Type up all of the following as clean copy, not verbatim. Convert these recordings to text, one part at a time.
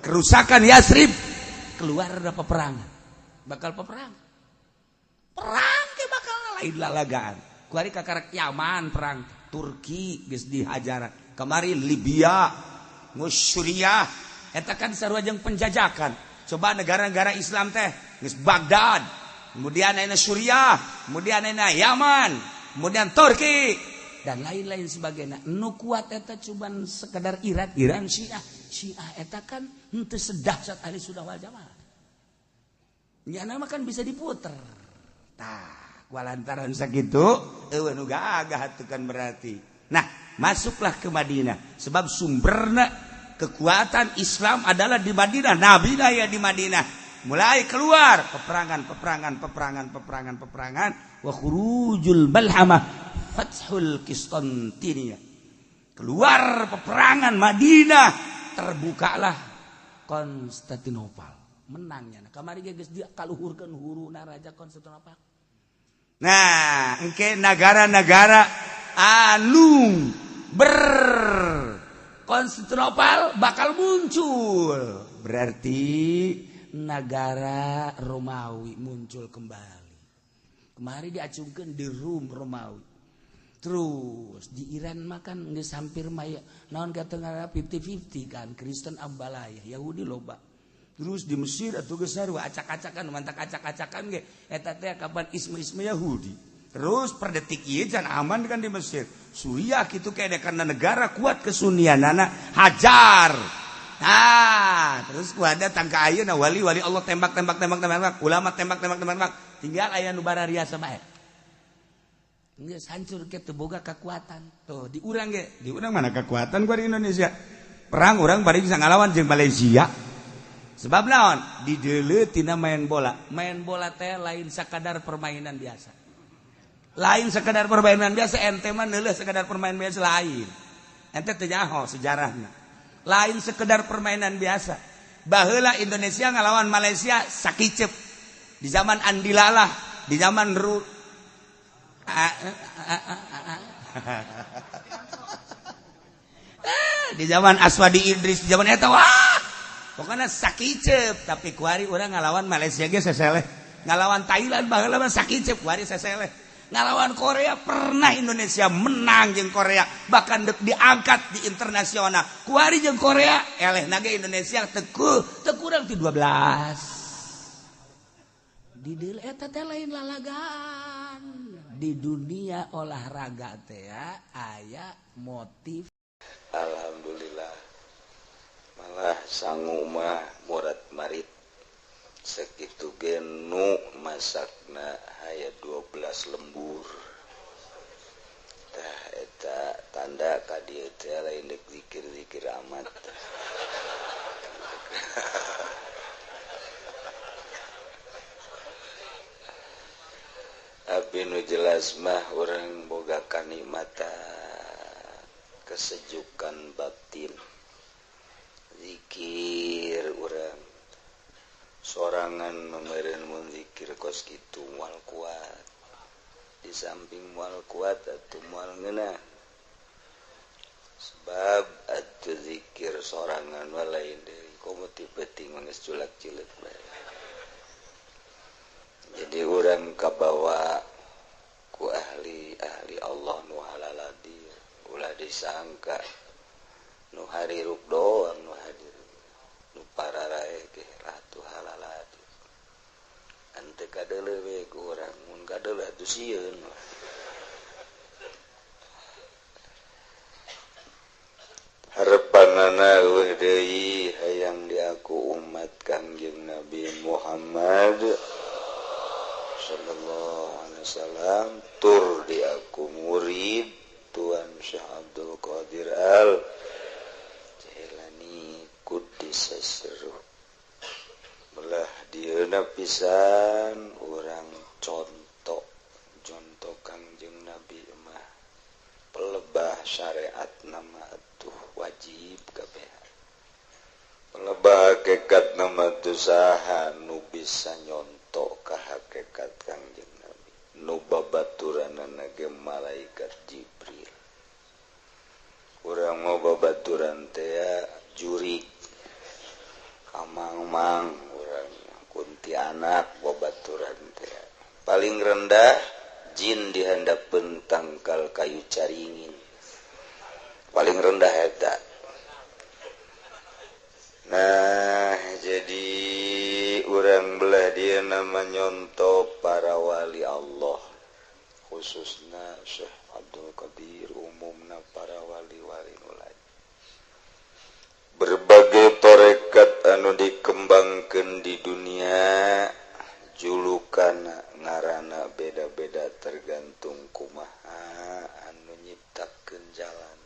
Kerusakan Yasrib keluar ada peperangan. Bakal peperangan. Perang ke bakal lain lalagaan. Kuari kakarak Yaman perang, Turki geus dihajaran. Kamari Libya, geus Suriah, eta kan sarua jeung penjajakan. Coba negara-negara Islam teh geus Baghdad, kemudian ayeuna Suriah, kemudian ayeuna Yaman, kemudian Turki dan lain-lain sebagainya. Nu kuat eta cuman sekedar Iran, Iran Syiah. Syiah eta kan henteu sedahsyat Ahli Sunnah wal Jamaah. Nya mah kan bisa diputer. Tah, kualantaran sakitu eueuh nu gagah atuh kan berarti. Nah, masuklah ke Madinah sebab sumberna kekuatan Islam adalah di Madinah. Nabi ya di Madinah. Mulai keluar peperangan, peperangan, peperangan, peperangan, peperangan, wa khurujul malhamah fathul Qistintiniyah. Keluar peperangan Madinah, terbukalah Konstantinopel. Menangnya. Nah, kamari ge geus dikaluhurkeun huruna raja Konstantinopel. Nah, engke negara-negara anu ber Konstantinopel bakal muncul. Berarti negara Romawi muncul kembali. Kemari diacungkeun di Rum Romawi. Terus di Iran makan geus hampir maya naon kata ngaranna 50-50 kan, Kristen ambalaya, Yahudi loba. Terus di Mesir atuh geus sarua acak-acakan, mantak acak-acakan ge eta teh kapan isme-isme Yahudi. Terus per detik ieu can aman kan di Mesir. Suriah kitu kene karena negara kuat kesunianana hajar. Nah, terus ku ada tangka ayeuna wali-wali Allah tembak tembak tembak tembak, ulama tembak tembak tembak, tembak. Tinggal aya nu bararia sama eh. Geus hancur ke teu boga kekuatan. Tuh di urang ge, di urang mana kekuatan gua di Indonesia. Perang urang bari bisa ngalawan jeung Malaysia. Sebab naon? Di deuleu tina main bola. Main bola teh lain sakadar permainan biasa. Lain sekadar permainan biasa, ente mah neuleuh sekadar permainan biasa lain. Ente teu nyaho sejarahna. Lain sekedar permainan biasa. Baheula Indonesia ngalawan Malaysia sakicep. Di zaman Andi Lalah, di zaman Ru a, a, a, a, a. Di zaman Aswadi Idris, di zaman eta wah. Pokoknya sakicep, tapi kuari urang ngalawan Malaysia ge seseleh. Ngalawan Thailand baheula mah sakicep, kuari seseleh. Ngalawan Korea pernah Indonesia menang jeung Korea, bahkan dek diangkat di internasional. Kuari jeung Korea eleh nage Indonesia teku teu kurang ti 12. Di deul eta teh lain lalagaan. Di dunia olahraga teh aya motif. Alhamdulillah, malah sangu mah murat marit segitu genu masakna aya 12 lembur. Tah eta tanda ka dieu teh lain deuk zikir-zikir amat. Abi nu jelas mah urang boga kanikmatan kesejukan batin zikir urang sorangan memeureun mun zikir kos kitu moal kuat, di samping moal kuat atuh moal ngeunah sebab atuh zikir sorangan mah lain deui komo ti peuting mah geus culak-cileuk bae. Jadi urang kabawa ku ahli-ahli Allah nu halaladir, ulah disangka nu hariruk doang nu hadir, nu pararae ge ratu halaladir. Ante kadeuleu we ku urang, mun kadeuleu atuh sieun. Harepanana eueuh deui hayang diaku umat Kangjeng Nabi Muhammad sallallahu alaihi wasallam, tur diaku murid Tuan Syekh Abdul Qadir Al Jailani kuddisa sirruh. Belah dieuna pisan urang contoh contoh Kangjeng Nabi mah pelebah syariat nama atuh wajib kabeh. Pelebah hakikat nama tuh saha nu bisa nyontok ka hakikat Kangjeng Nabi, nu babaturanana ge malaikat Jibril. Urang mau babaturan teh jurik Kamang-mang urang kuntianak babaturan teh paling rendah jin dihandapeun tangkal kayu caringin paling rendah eta. Nah jadi urang belah dia nama nyonto para wali Allah khususna Syekh Abdul Qadir umumna para wali-wali nu lain. Berbagai tarekat anu dikembangkeun di dunia julukan ngaranna beda-beda tergantung kumaha anu nyiptakeun jalan.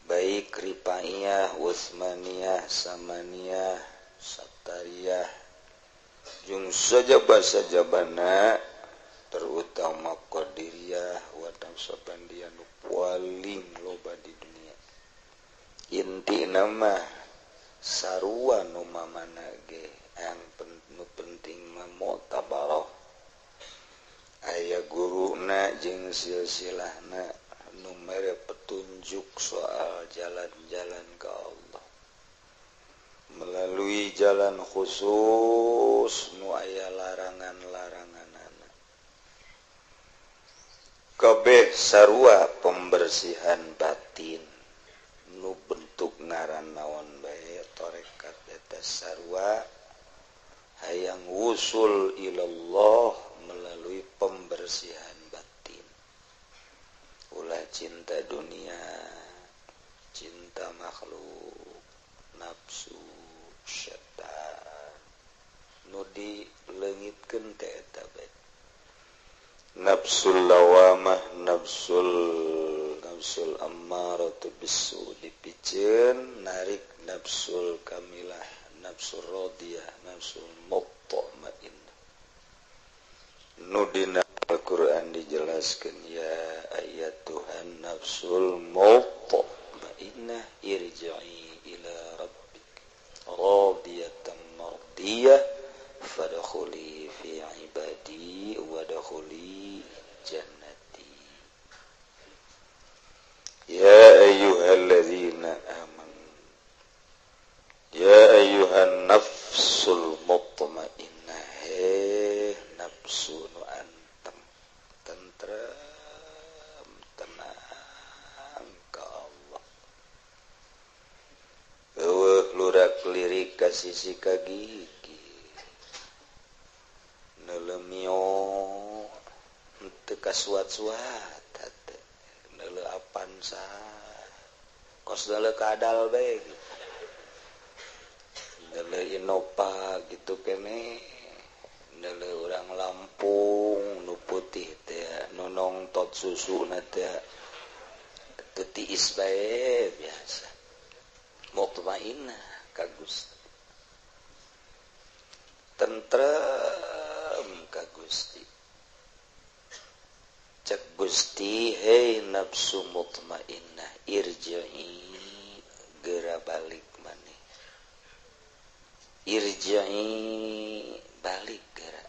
Baik Rifaiyah, Utsmaniyah, Samaniyah, Sattariyah jeung sajaba-sajabana terutama Qadiriyah wa Naqsyabandiyah nu paling loba di dunia. Inti nama sarua nu mamana ge yang nu penting mah muktabaroh aya guruna jeung silsilahna nu mere petunjuk soal jalan-jalan ke Allah melalui jalan khusus nu aya larangan-laranganana kabeh sarua pembersihan batin nu bentuk ngaran naon bae tarekat eta sarua hayang wusul ilallah melalui pembersihan batin. Ulah cinta dunia, cinta makhluk, nafsu, syaitan nu dileungitkeun teh eta bae. Nafsul lawamah, nafsul ammaratu bisu dipiceun narik nafsul kamilah, nafsul radiyah, nafsul mutmainnah. Nu dina Al-Qur'an dijelaskeun ya ayatuhan nafsul mutmainnah irji'i ila rabbik radiyatan mardiyah fadkhuli fi ibadi wadkhuli jannati. Ya ayyuhalladzina amanu ya ayyuhan nafsul mutmainnah, he nafsu nu anteng tentrem tenang ka Allah. Eueuh lurak lirik ka sisi ka gigi neuleumio teu kasuat-suat hate neuleu Avanza kos neuleu kadal bae gitu. Neuleu Innova gitu kene neuleu urang Lampung nu putih teh nu nongtot susuna teh teu tiis bae biasa mutmainnah ka Gusti tentrem ka Gusti. Cek Gusti hei nafsu mutmainnah irji'i geura balik maneh irji'i balik geura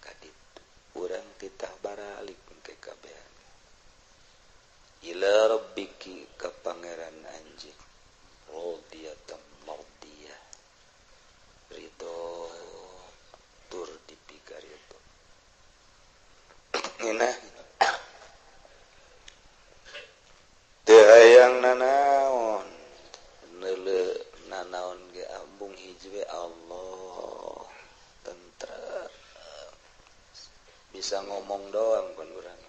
ka ditu urang titah baralik ke kabehan ila rabbiki ka pangeran anjeun radiyatan mardiyah ridho tur dipikaritu. Ngeunah teu hayang nanaon neuleu nanaon ge ambung hiji we Allah tentrem bisa ngomong doang kan urang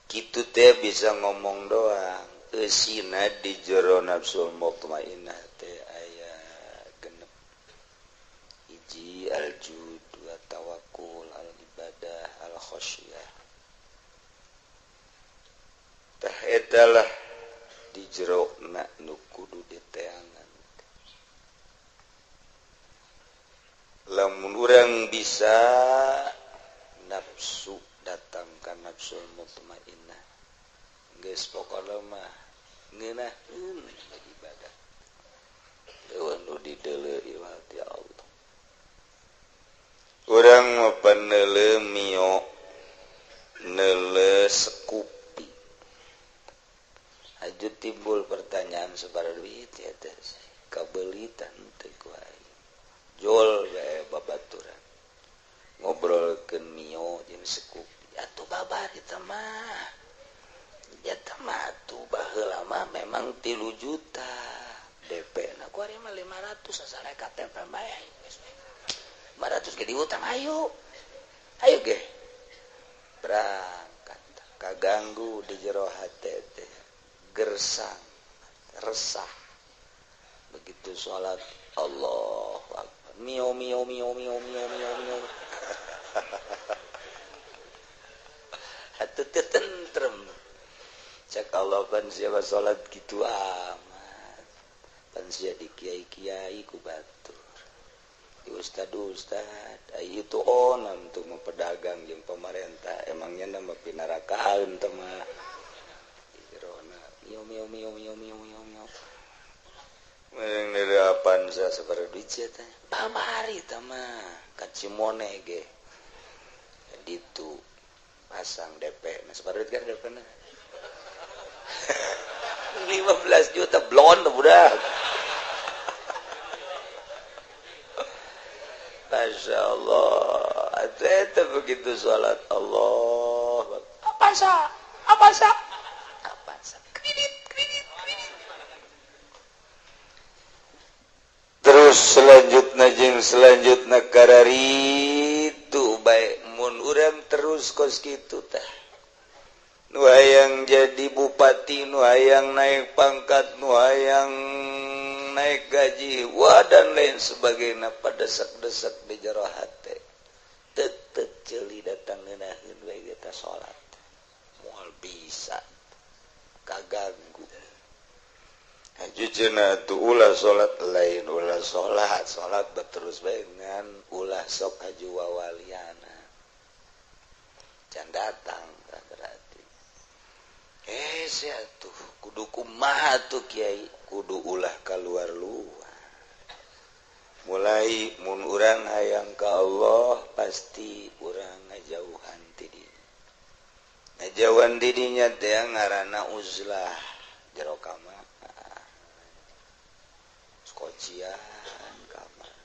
kitu teh bisa ngomong doang eusina di jero nafsul mutmainnah teh aya genep hiji al-jud wa tawakkul al-ibadah al-khasyah. Tah eta lah di jero na nu kudu diteangan. Lamun urang bisa nafsu datangkan nafsul mutmainnah geus pokona mah ngeunaheun ibadah eueuh nu dideuleu iwal ti Allah. Urang mah paneuleu mio neuleu sekupi. Aju timbul pertanyaan sabaraha duit ya teh. peulitan teh ku aing jol bae babaturan ngobrolkeun mio jeung sekupi atuh babar eta mah eta mah atuh baheula mah memang 3 juta DP na ku ari mah 500 asal KTP bae 500 ge diutang ayo ayo ge berangkat kaganggu di jero hate teh gersang resah begitu salat Allahu akbar mio mio mio mio mio mio mio atuh teu tentrem cek Allah pan siapa salat kitu amat pan sia di kiai-kiai ku batur di ustad-ustad itu onam tuh mau pedagang jeung pemerintah emangnya nama pinarakaan teh mah dirona mio mio mio mio mio mio mio meureun dari Avanza sabaraha duit sia teh pamari teh mah ka Cimone ge ditu pasang DP nah sabaraha duit kan DP na 15 juta blon budak. Masya Allah, itu begitu sholat Allah. Apa sah? Apa sah? Apa sah? Kredit, kredit, kredit. Terus selanjutnya jeung selanjutnya kararitu baik mun urang terus kos kitu tah. Nu hayang jadi bupati, nu hayang naik pangkat, nu hayang naik gaji, wah dan lain sebagainya pada desak-desak di jero hate. Tetep ceuli datang ngeunaheun bae eta salat. Moal bisa kaganggu. Haji cenah tuh ulah salat lain ulah salat, salat terus bae ngan ulah sok haji wawaliana. Can datang berarti. Sia tuh kudu kumaha tuh kiai kudu ulah keluar luar mulai mun urang hayang ka Allah pasti urang ngajauhan ti dinya ngajauhan di dinya teh ngaranna uzlah jero kamar skocian kamar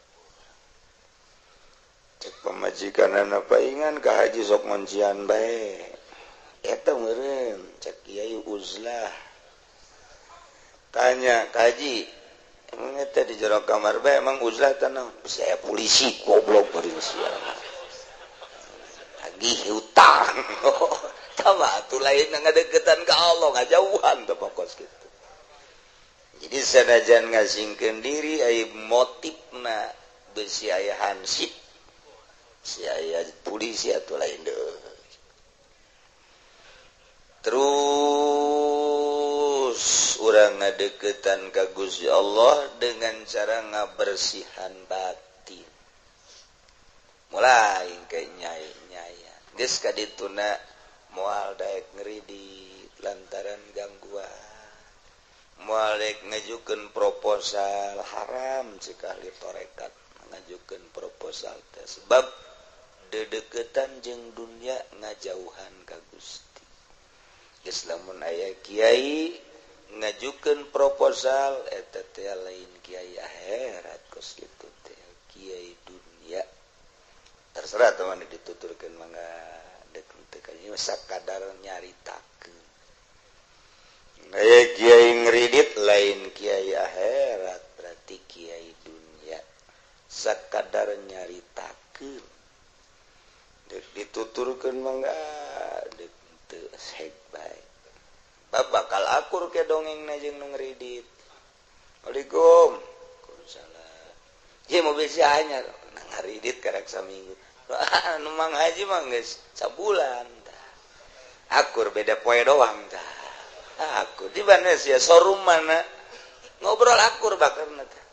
cek pamajikanana paingan ka haji sok ngoncian bae eta meureun cek kiai uzlah tanya kaji emang eta di jero kamar bae emang uzlah teh naon saya polisi goblok beureun sia tagih hutang tah atuh lain ngadeukeutan ka Allah ngajauhan teh pokos kitu jadi sanajan ngasingkeun diri ai motifna beusi aya hansip si aya polisi atuh lain deui. Terus urang ngadeukeutan ka Gusti Allah dengan cara ngabersihan batin. Mulai ke nyai-nyayan. Geus ka dituna moal daek ngeridit lantaran gangguan. Moal daek ngajukeun proposal haram cik ahli tarekat ngajukeun proposal teh sebab dedeukeutan jeung dunya ngajauhan ka Gusti. Lamun aya kiai ngajukeun proposal eta teh lain kiai akhirat kos kitu teh kiai dunia terserah teman dituturkeun mangga deuk teh ka sakadar nyaritakeun aya kiai ngridit lain kiai akhirat berarti kiai dunia sakadar nyaritakeun deuk dituturkeun mangga deuk teu sek bae bakal akur ke dongeng na jeung nu ngridit. Waalaikum. Waalaikumsalam. Ye mobil si anyar nah ngaridit karek saminggu. Nu Mang Haji mah geus sabulan tah. Akur beda poe doang tah. Akur di mana sia showroom mana ngobrol akur bakarna tah.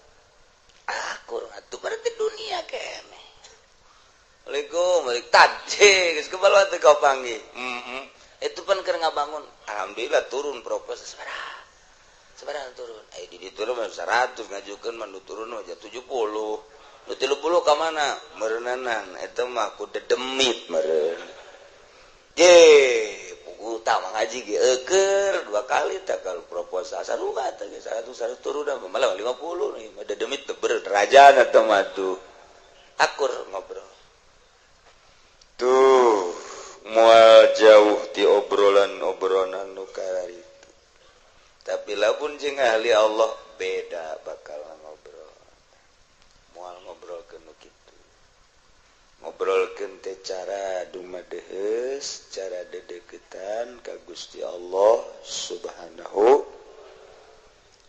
Akur atuh berarti dunia kene. Waalaikum, waalaikum. Tadi geus kebal teh kau panggih. Heeh. Itu pan keur ngabangun alhamdulillah turun proposal sabaraha sabaraha turun di ditu mah 100 ngajukeun mah nu turun mah 70 nu 30 ka mana meureunnanan eta mah ku dedemit meureun ye puguh Tah ngaji ge eueur dua kali tak kalau proposal sarua teh 100 100 turun malah 50 nih ada demit berderajat atau matu akur ngobrol tuh moal jauh ti obrolan-obrolan nu kararitu. Tapi lamun jeung ahli Allah beda bakal ngobrol, moal ngobrolkeun nu kitu, ngobrolkeun teh cara dumadeheus, cara dedeketan ka Gusti Allah Subhanahu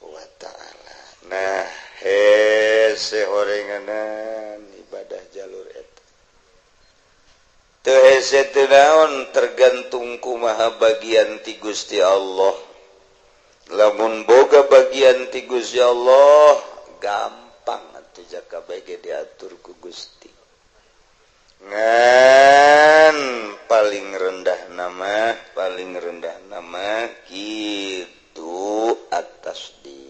wa ta'ala. Nah, hese horenganan ibadah jalur eta teu hese teu naon, tergantung kumaha bagian ti Gusti Allah. Lamun boga bagian ti Gusti Allah gampang atuh jaka bege diatur ku Gusti. Ngan paling rendah nama, paling rendah nama kitu atas di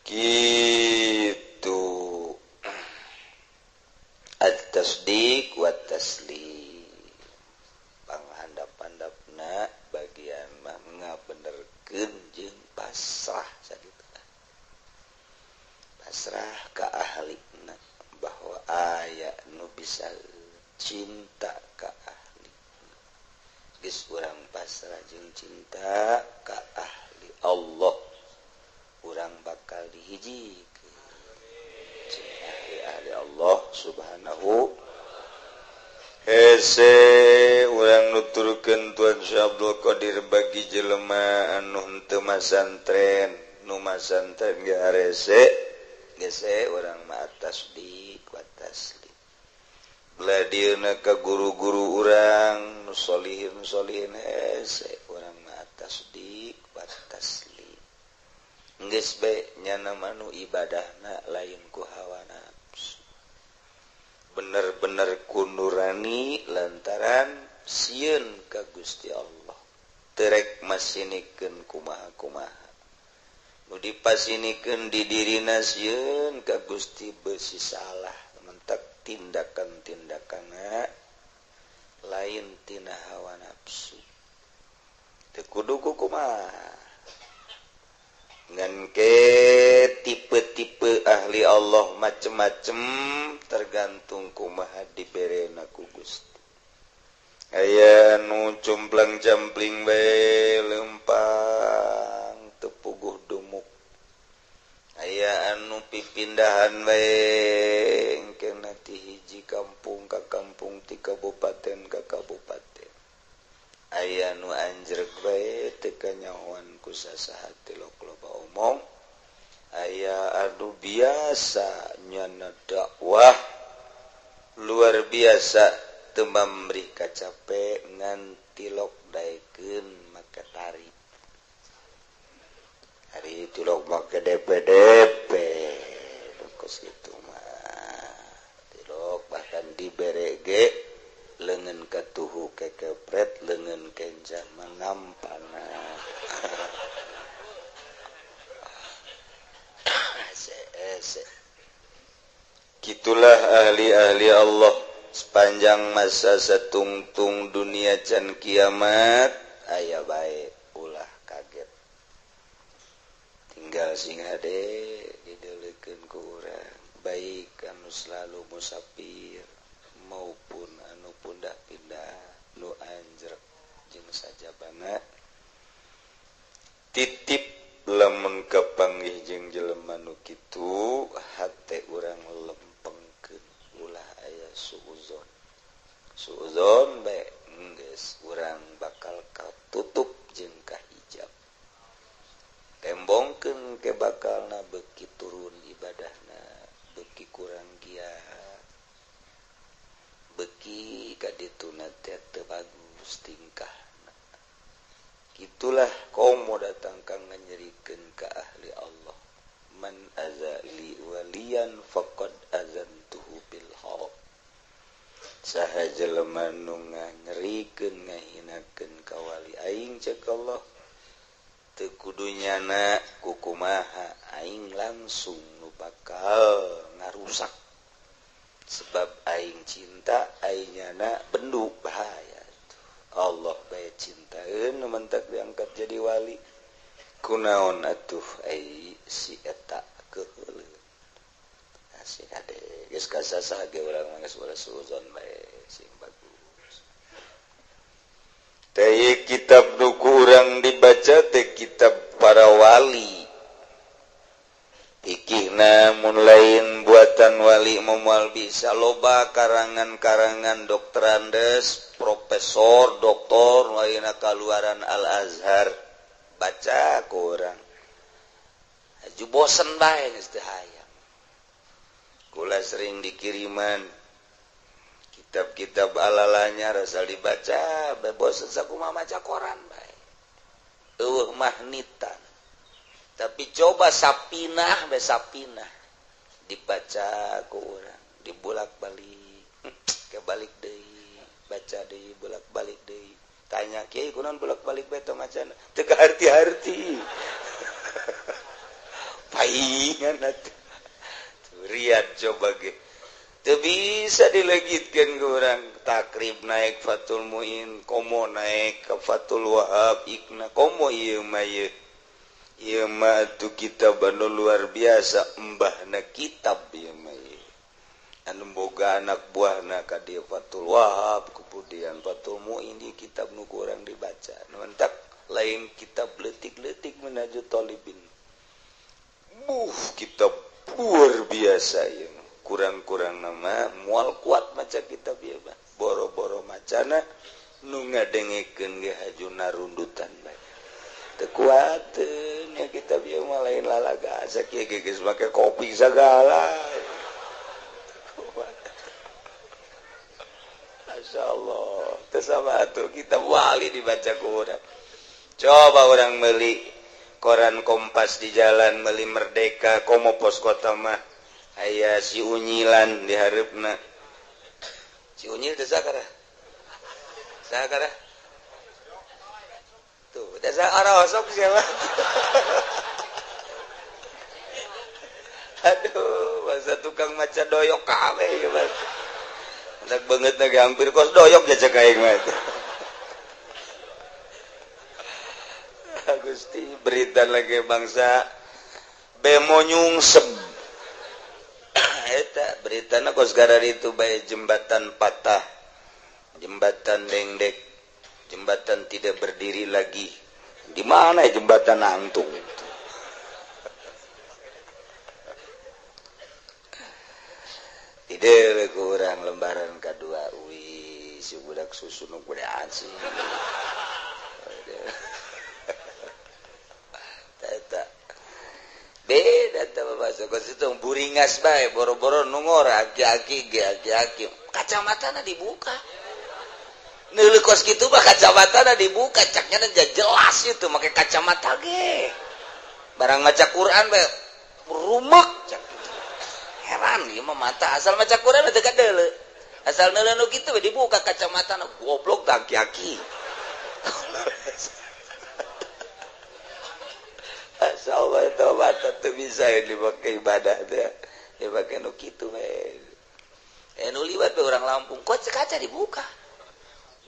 kitu at-tasdiq wa taslim. Panghandap-handapna bagian mah ngabenerkeun jeung pasrah sakitu. Pasrah ka ahlina bahwa aya nu bisa cinta ka ahli. Geus urang pasrah jeung cinta ka ahli Allah, urang bakal dihijikeun jeung ahli-ahli Allah Subhanahu. Hese urang nuturkeun Tuan Syekh Abdul Qadir bagi jelema anu henteu masantren, nu masantren ge harese gese urang mah tasdik wa taslim. Beladieuna ka guru-guru urang nu solihin solihin hese urang mah tasdik wa taslim. Geus be nyana manu ibadahna lain ku hawa nafsu, bener-bener ku nurani lantaran sieun ka Gusti Allah, terek masinikeun kumaha-kumaha nu dipasinikeun di dirina sieun ka Gusti beusi salah mentak tindakan-tindakanna lain tina hawa nafsu teu kudu kumaha. Ngan ke tipe-tipe ahli Allah macem-macem tergantung kumaha diberena ku Gusti. Aya nu cumplang-campling bae lempang teu puguh dumuk, aya anu pipindahan bae engkena ti hiji kampung ka kampung, ti kabupaten ka kabupaten. Aya nu anjreg bae teu kanyahoan ku sasaha tilok loba omong. Aya anu biasa nyana dakwah luar biasa teu mamrih kacape ngan tilok daekeun make tarif. Hari tilok make DPDP kos kitu mah tilok bahkan dibere ge lengan katuhu kekepret lengan kenja menampana. Gitulah ahli-ahli Allah sepanjang masa satungtung dunia can kiamat aya bae ulah kaget. Tinggal sing hade dideulekeun ku urang baik anu selalu musafir maupun anu pundah-pindah nu anjrek jeung sajabana. Titip lamun kapanggih jeung jelema nu kitu hate urang lempengkeun ulah aya suuzon. Suuzon bae geus urang bakal katutup jeung kahijab. Tembongkeun ke bakalna beuki turun ibadahna, beuki kurang giat, beuki ka dituna teh teu bagus tingkahna. Gitulah komo datang kang nganyerikeun ka ahli Allah. Man azali waliyan faqad azantuhu bil harb. Saha jelema nu nganyerikeun ngahinakeun ka wali aing cek Allah, teu kudu nyana kukumaha aing langsung nu bakal ngarusak. Sebab aing cinta aingnyana bendu bahaya. Allah bae cintaeun nu mentak diangkat jadi wali. Kunaon atuh ai si eta keuheul. Asih ade geus kasasah ge urang mah geus ulah suuzon bae sing bagus. Teh kitab nu kurang dibaca teh kitab para wali. Fikihna mun lain buatan wali moal bisa loba karangan-karangan dokterandes, profesor, doktor lainna kaluaran Al-Azhar. Baca ku urang. Aju bosen bae geus teu hayang. Kula sering dikiriman kitab-kitab alalanya rasa dibaca, bosen sakumaha maca koran bae. Eueuh mahnitan. Tapi coba sapinah be sapinah dibaca ku urang, dibulak-balik, kebalik deui, baca deui, bolak-balik deui. Tanya kiai kunaon bolak-balik bae tong macana? Teu kaharti-harti. Paingan atuh. Riat coba ge. Teu bisa dilegitkeun ku urang. Takrib naik Fathul Muin, komo naik ka Fathul Wahab, ikna komo ieu mah ieu. Ieu mah atuh kitab anu luar biasa, embahna kitab ieu mah ieu. Anu boga anak buahna ka dieu Fathul Wahab, kemudian Fathul Muin, ieu kitab nu kurang dibaca. Nu entak lain kitab leutik-leutik menuju tolibin. Buh, kitab luar biasa ieu. Kurang-kurang nama moal kuat maca kitab ieu mah. Boro-boro macana nu ngadengekeun ge haju narundutan bae. Teu kuateun ya kitab ieu mah lain lalaga sakieu ge geus make kopi sagala. Masyaallah, teu sama atuh kitab wali dibaca ku urang. Coba orang meuli koran Kompas di jalan, meuli Merdeka, komo pos kota mah aya si Unyilan di hareupna. Si Unyil teh sakara? Sakara? Tuh, dasar arah osok siapa? Aduh, masa tukang maca doyok kabeh ieu mah. Anak banget lagi hampir kos doyok jajak aing mah. Gusti, berita lagi bangsa bemo nyungsep. Eta beritana kos garar itu bae jembatan patah, jembatan dengdek, jembatan tidak berdiri lagi. Di mana ya jembatan nangtung? Tidak kurang lembaran kedua. Wih, si budak susu nu gedean sih. Eta beda teh bahasa kos itu buringas bae boro-boro nu ngora aki-aki ge aki-aki kacamatana dibuka. Neuleuh kos kitu mah kacamatana dibuka caknya jelas itu make kacamata ge. Barang maca Quran bae rumek cak. Heran ieu mah mata asal maca Quran teu kadeuleu. Asal neuleuh nu kitu we dibuka kacamatana goblok tah aki-aki. Asal bae tobat teu bisa dipake ibadah teh. Dipake nu kitu we. Nu liwat we urang Lampung kok kaca dibuka.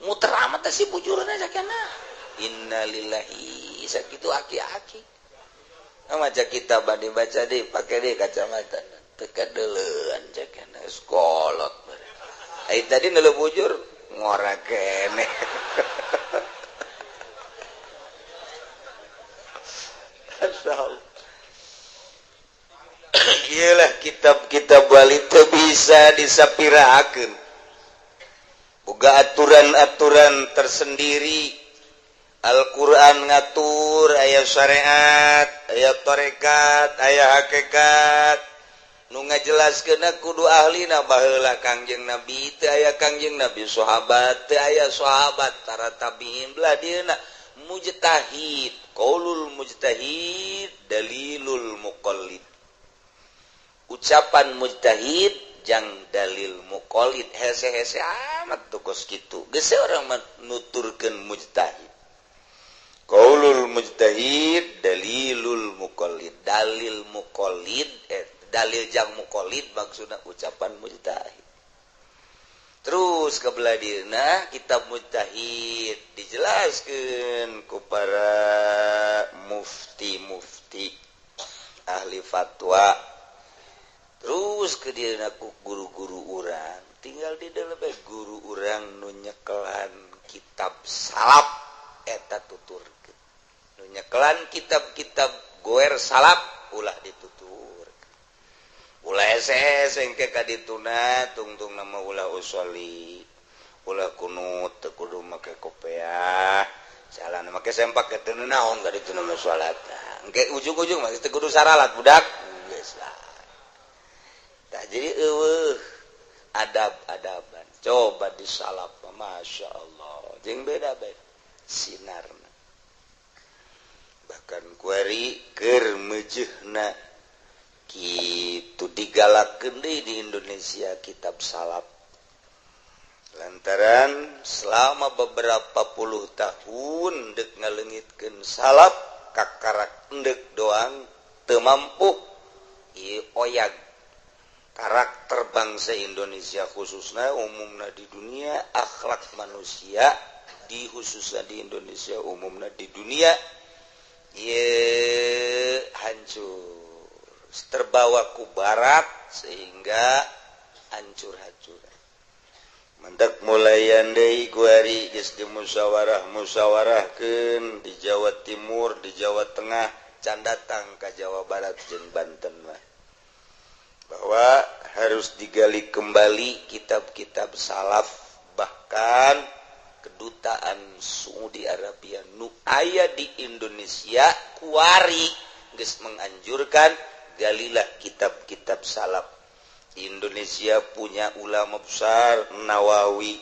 Muter amat teh si bujurna sakena. Innalillahi sakitu aki-aki. Maca kitab bade baca deh pake deh kacamata. Teu kadeuleuan cekena sekolot. Ai tadi neuleuh bujur ngora keneh. Asal. Iyalah kitab-kitab wali teu bisa disapirakeun. Boga aturan-aturan tersendiri. Al-Quran ngatur aya syariat, aya tarekat, aya hakikat. Nu ngajelaskeun kudu ahlina baheula Kangjeng Nabi teu aya Kangjeng Nabi sahabat teu aya sahabat tara tabiin belah dieuna mujtahid qaulul mujtahid dalilul muqallid. Ucapan mujtahid jang dalil muqallid hese-hese amat tuh kos kitu geus urang nuturkeun mujtahid. Qaulul mujtahid dalilul muqallid, dalil muqallid dalil jang muqallid maksudna ucapan mujtahid. Terus ke belah dieuna kitab mujtahid dijelaskeun ku para mufti-mufti ahli fatwa. Terus ke dieuna ku guru-guru urang, tinggal di dalam guru urang nu nyekelan kitab salaf eta tuturkeun. Nu nyekelan kitab-kitab goer salaf ulah ditutur. Ulah SS engke ka dituna tungtung nama ulah usoli, ulah kunut teu kudu make kopeah, jalan make sempak ke teu naon ka dituna mah salat. Engke ujung-ujung mah teu kudu saralat budak. Geus lah. Tah jadi eueuh adab-adaban. Coba di salaf Masya Allah jeung beda bae sinarna. Bahkan kuari keur meujeuhna kitu digalakeun deui di Indonesia kitab salaf. Lantaran selama beberapa puluh tahun dek ngalengitkeun salaf kakarak endek doang teu mampu ieu oyag karakter bangsa Indonesia khususnya umumna di dunia, akhlak manusia di khususnya di Indonesia umumna di dunia ieu hancur terbawa ku barat sehingga hancur-hancuran. Mendak mulayan deui kuari geus dimusyawarah-musyawarahkeun di Jawa Timur, di Jawa Tengah, can datang ka Jawa Barat jeung Banten mah. Bahwa harus digali kembali kitab-kitab salaf, bahkan kedutaan Saudi Arabia nu aya di Indonesia kuari geus menganjurkan galilah kitab-kitab salaf. Indonesia punya ulama besar Nawawi,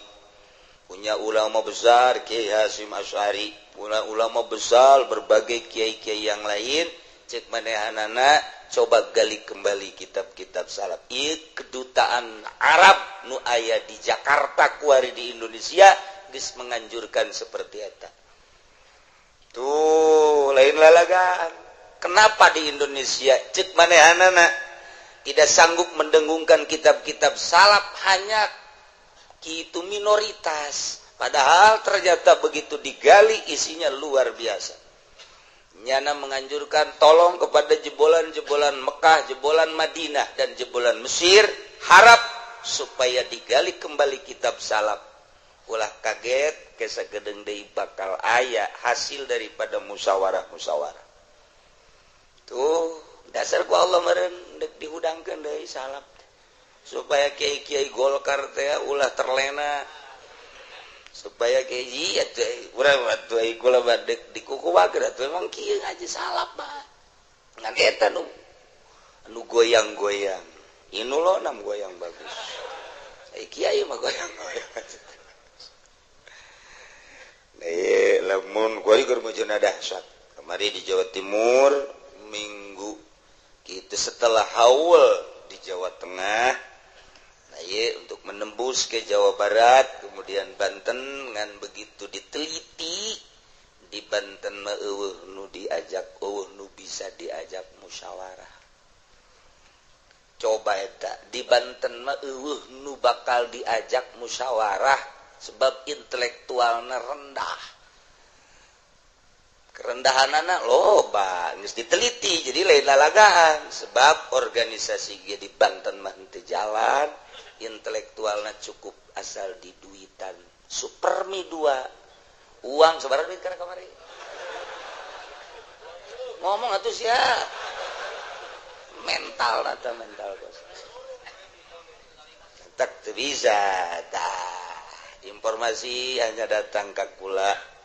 punya ulama besar Kiai Hasyim Asy'ari, punya ulama besar berbagai kiai-kiai yang lain. Cek manehanana coba gali kembali kitab-kitab salaf. Ieu kedutaan Arab nu aya di Jakarta kuari di Indonesia geus menganjurkan seperti eta. Tuh lain lalagaan. Kenapa di Indonesia cek manehanana tidak sanggup mendengungkan kitab-kitab salaf, hanya itu minoritas. Padahal ternyata begitu digali isinya luar biasa. Nyana menganjurkan tolong kepada jebolan-jebolan Mekah, jebolan Madinah, dan jebolan Mesir, harap supaya digali kembali kitab salaf. Ulah kaget kesagedeng deui bakal aya hasil daripada musyawarah-musyawarah. Tuh dasar ku Allah meureun deuk dihudangkeun deui salaf supaya kiai-kiai Golkar teh ulah terlena, supaya kiai ieu teh urang atuh ai kula badek dikukuwakeun atuh emang kieu ngaji salaf mah. Ngan eta nu anu goyang-goyang. Inu lo nam goyang bagus. Ai kiai mah goyang-goyang. Nah, lamun kuari keur meujeuhna dahsyat. Kamari di Jawa Timur minggu gitu setelah haul di Jawa Tengah, nah ye, untuk menembus ke Jawa Barat kemudian Banten, ngan begitu diteliti di Banten mah eueuh nu diajak, eueuh nu bisa diajak musyawarah. Coba eta di Banten mah eueuh nu bakal diajak musyawarah sebab intelektualna rendah. Kerendahanana loba geus diteliti jadi lain lalagaan sebab organisasi ge di Banten mah henteu jalan, intelektualna cukup asal diduitan supermi 2 uang sabaraha duit kana kamari ngomong atuh sia mental atau mental bos tak teu bisa. Tah informasi hanya datang ka kula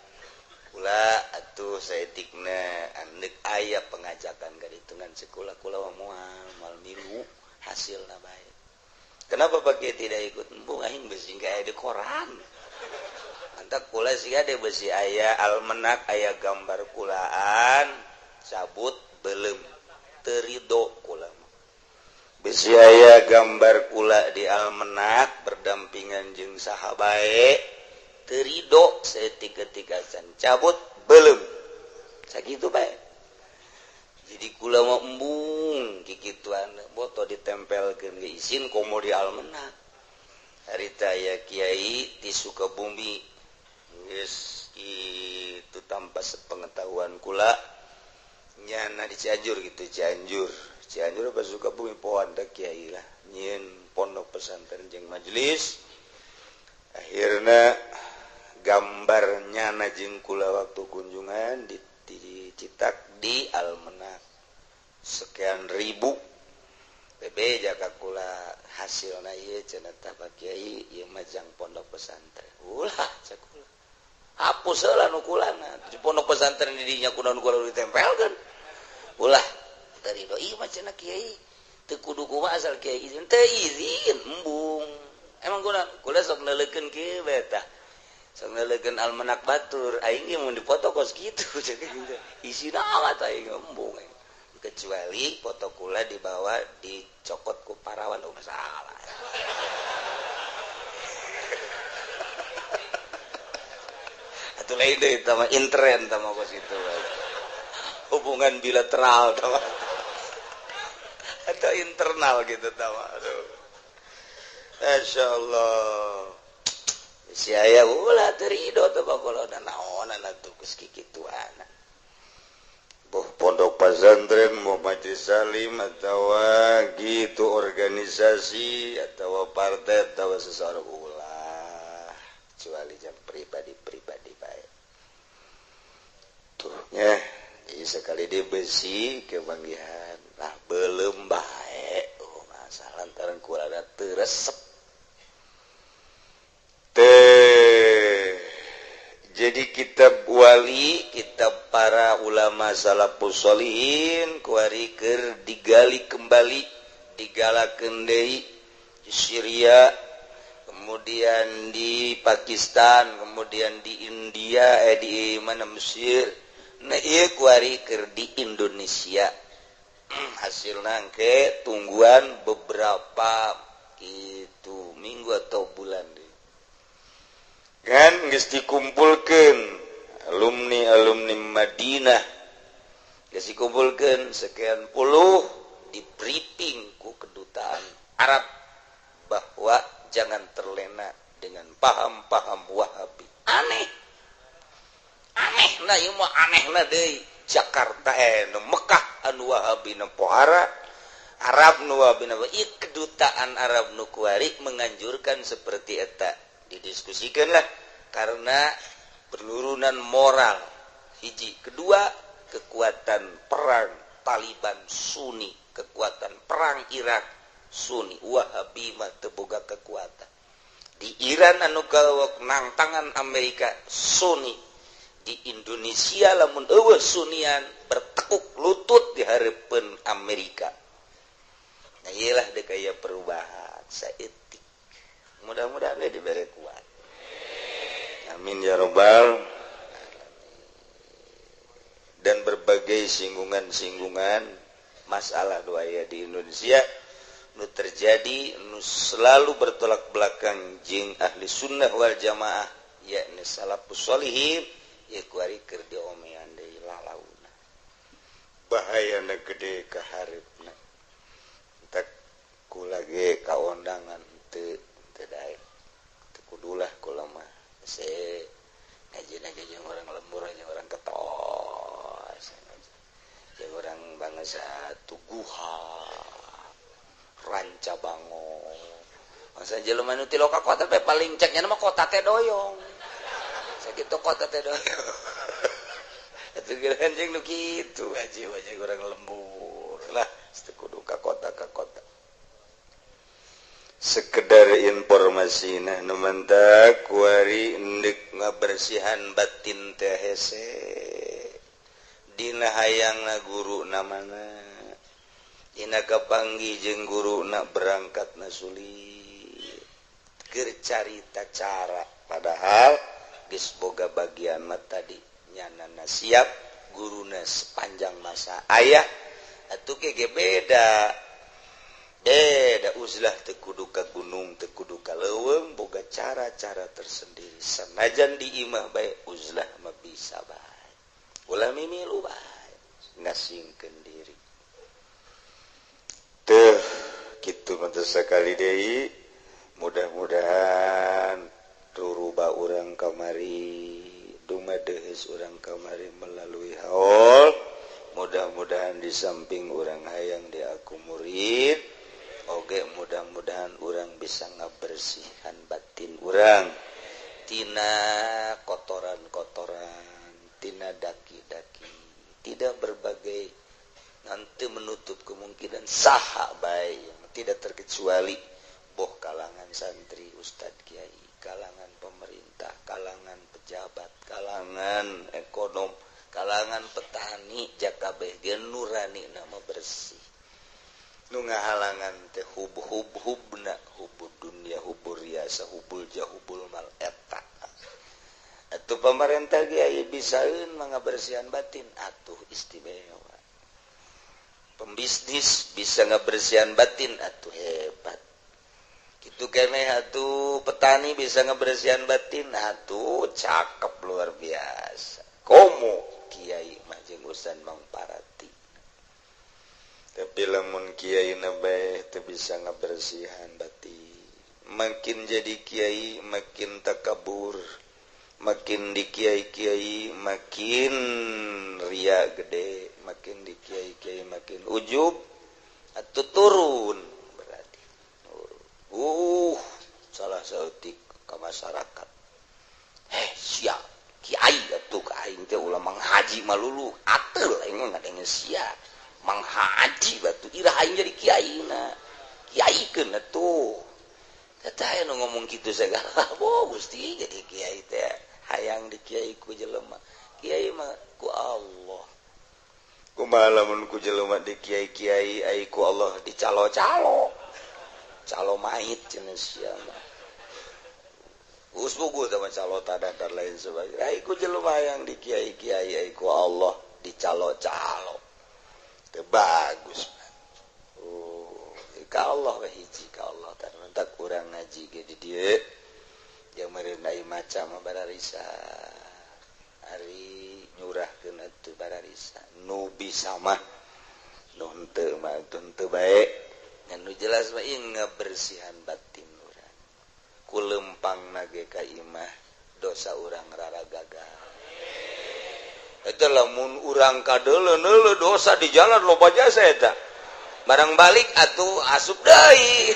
kula atuh saeutikna andek aya pengajakan ka ditungan sekolah kula moal moal milu hasilna bae. Kenapa pakai tidak ikut? Embung aing besi aya di koran. Antak kula sia de besi aya almenak aya gambar kulaan cabut belum terido kula. Besi aya gambar kula di almenak berdampingan jeung saha bae terido seetik-etik acan cabut belum sakitu bae. Jadi kula mah embung kikituan boto ditempelkeun ge isin komo di almenak. Harita aya kiai di Sukabumi geus itu tanpa sepengetahuan kula nyana di Cianjur gitu, Cianjur Cianjur apa Sukabumi poan da kiai lah nyieun pondok pesantren jeung majelis. Akhirna gambar nyana jeung kula waktu kunjungan dicetak di almanak sekian ribu. Bebe jaga kula hasilna ieu cenah tah Pak Kiai ieu mah jang pondok pesantren. Ulah cek kula. Hapus heula nu kulana. Di pondok pesantren di dinya kunaon kula ditempelkeun. Ulah teu rido ieu mah cenah kiai. Teu kudu kumaha asal kiai izin. Teu izin embung. Emang kula kula sok neuleukeun kieu bae tah. Sok neuleukeun almanak batur aing ge mun dipoto kos kitu cenah gitu. Isina amat aing embung. Kecuali foto kula dibawa dicokot ku parawan, oh masalah. Atuh lain deui tah mah intern tah mah kos kitu. Hubungan bilateral tah mah. Atau internal gitu tah mah. Aduh. Masyaallah. Si aya ulah teu rido teh bakolona naonan atuh geus kikituan. Boh pondok pesantren mau majelis salim atau gitu organisasi atau partai atau seseorang ulah kecuali jam pribadi-pribadi baik tuh ya. Jadi sekali dia besi kebanggihan lah belum baik oh masalah lantaran kurang teresep teh. Jadi kitab wali, kitab para ulama salafus sholihin kuari keur digali kembali, digalakeun deui di Syria, kemudian di Pakistan, kemudian di India, di mana Mesir. Nah ieu kuari keur di Indonesia. Hasilna engke tungguan beberapa itu minggu atau bulan deui. Kan geus dikumpulkeun alumni-alumni Madinah, geus dikumpulkeun sekian puluh, di briefing ku kedutaan Arab bahwa jangan terlena dengan paham-paham Wahabi. Aneh. Aneh na ieu mah anehna deui. Jakarta nu Mekah anu Wahabi nu pohara, Arab nu Wahabi nu ieu kedutaan Arab nu kuari menganjurkan seperti eta. Didiskusikan lah karena penurunan moral hiji, kedua kekuatan perang Taliban Sunni, kekuatan perang Irak Sunni, Wahabi mah teu boga kekuatan di Iran anu gawok nangtangan Amerika Sunni, di Indonesia lamun eueuh Sunnian bertekuk lutut di hareupeun Amerika. Nah ieu lah deuk aya perubahan saeutik. Mudah-mudahan dia diberi kuat. Amin ya robbal. Dan berbagai singgungan-singgungan masalah doa di Indonesia nu terjadi nu selalu bertolak belakang jeung ahli sunnah wal jamaah yakni salafus sholihin ieu kuari keur diomean deui lalauna. Bahayana gede ka hareupna. Tak kula ge kaondangan teu daek teu kudulah kula mah se ngaji jeung orang lembur jeung orang ketos jeung orang bangsa Tuguha Ranca Bango masa jelema nu ti loka kota teh paling ceknya mah kota teh doyong sakitu kota teh doyong atuh geus jeung nu kitu ngaji wae orang lembur lah teu kudu ka kota ka kota. Sekedar informasi nah nu mantak kuari endek ngabersihan batin teh hese dina hayangna guru na mana dina kapanggih jeung guru na berangkatna sulit keur carita cara padahal geus boga bagian mah tadi nyanana siap guruna sepanjang masa aya atuh ge beda. Beda uzlah teu kudu ka gunung teu kudu ka leuweung boga cara-cara tersendiri sanajan di imah bae uzlah mah bisa bae ulah mimilu bae ngasingkeun diri teh kitu mah sakali deui. Mudah-mudahan turuba urang kamari dumadeheus urang kamari melalui haul. Mudah-mudahan di samping urang hayang diaku murid, oge mudah-mudahan urang bisa ngabersihan batin urang tina kotoran-kotoran, tina daki-daki, tidak berbagai nanti menutup kemungkinan saha bae tidak terkecuali boh kalangan santri, ustad, kiai, kalangan pemerintah, kalangan pejabat, kalangan ekonom, kalangan petani, jakabeh ge nurani nama bersih. Nu ngahalangan teh hub hub hubna, hubud dunia, hubur riasa, hubul jahubul mal eta. Atuh pemerintah kiai bisaeun ngabersihan batin, atuh istimewa. Pembisnis bisa ngabersihan batin, atuh hebat. Kitu keneh atuh petani bisa ngabersihan batin, atuh cakep luar biasa. Komo kiai mah jeung urusan mangparati. Tapi lamun kiai na bae teu bisa ngabersihan batin, makin jadi kiai makin takabur, makin di kiai-kiai makin ria gede, makin di kiai-kiai makin ujub atau turun berarti. Salah saeutik ka masyarakat. Sia kiai atuh ka aing teh ulah manghaji malulu, ateul aing mah ngadenge sia. Manghaji batu irah aing jadi kiaina. Kiaikeun atuh. Eta aya nu ngomong kitu segala. Boh Gusti jadi kiai teh hayang di kiai ku jelema. Kiai mah ku Allah. Kumaha lamun ku jelema di kiai-kiai ai ku Allah dicalo-calo. Calo mait cenah sia mah. Geus bugu teh mah calo tadah dan lain sebagainya. Ai ku jelema hayang di kiai-kiai ai ku Allah dicalo-calo. Teu bagus. Ka Allah we hiji ka Allah tah mentak urang ngaji ge di dieu. Jeung meureun ai maca mah bararisa. Ari nyurahkeun atuh bararisa. Nu bisa mah nu henteu mah henteu bae. Ngan nu jelas mah ieu ngabersihan batin urang. Ku lempangna ge ka imah dosa urang rara gagal. Eta lamun urang kadeuleun dosa di jalan loba jasa eta. Barang balik atuh asup deui.